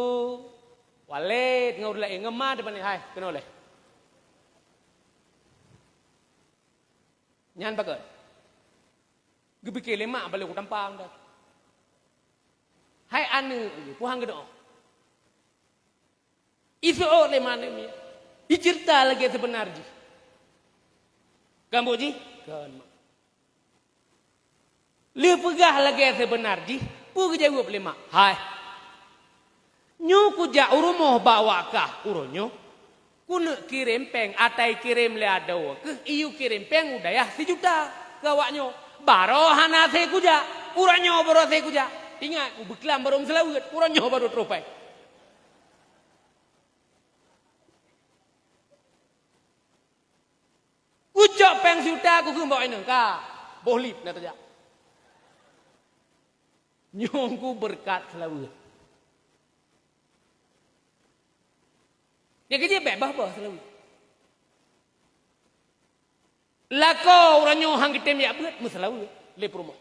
Walét ngon ureuëng laén ngon ma teupani hai keunoe lé. Nyan pakon? Geupike lé mak baloe kutampang dah. Hai aneuk, puhang geudoe. Iseuôt lé mak aneuk miet. Iceurita lagée seubeunar jih. Kan bu jih? Kan mak. Lheueh peugah lagée seubeunar jih, peue geujaweueb lé mak? Hai, nyoe kujak u rumoh bak wakah uroe nyoe. Kuneuk kirém péng, atai kirém lé adoe keuh, iyue kirém péng u dayah sijuta keu awak nyoe. Baroe hana sé kujak, uroe nyoe baroe sé kujak. Ingat, kubeuklam baroe meuseulaweuet, uroe nyoe baroe troh péng. Kucok péng sijuta kukheun bak inong ka, boh lip na tajak. Nyoe ku beureukat seulaweuet. Nyang keujeuet bék bah-bah seulaweuet. Lakoe uroe nyoe han geutem jak beuet meuseulaweuet lé peurumoh.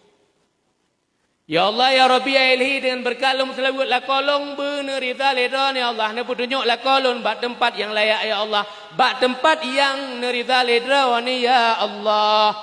Ya Allah, ya Rabbi, ya Ilahi, deungon beureukat lôn meuseulaweuet lakoe lôn beuneurida lé Droeneuh, ya Allah. Neupeutunyok lakoe lôn bak teumpat nyang layak, ya Allah. Bak teumpat nyang neurida lé Droeneuh, ya Allah.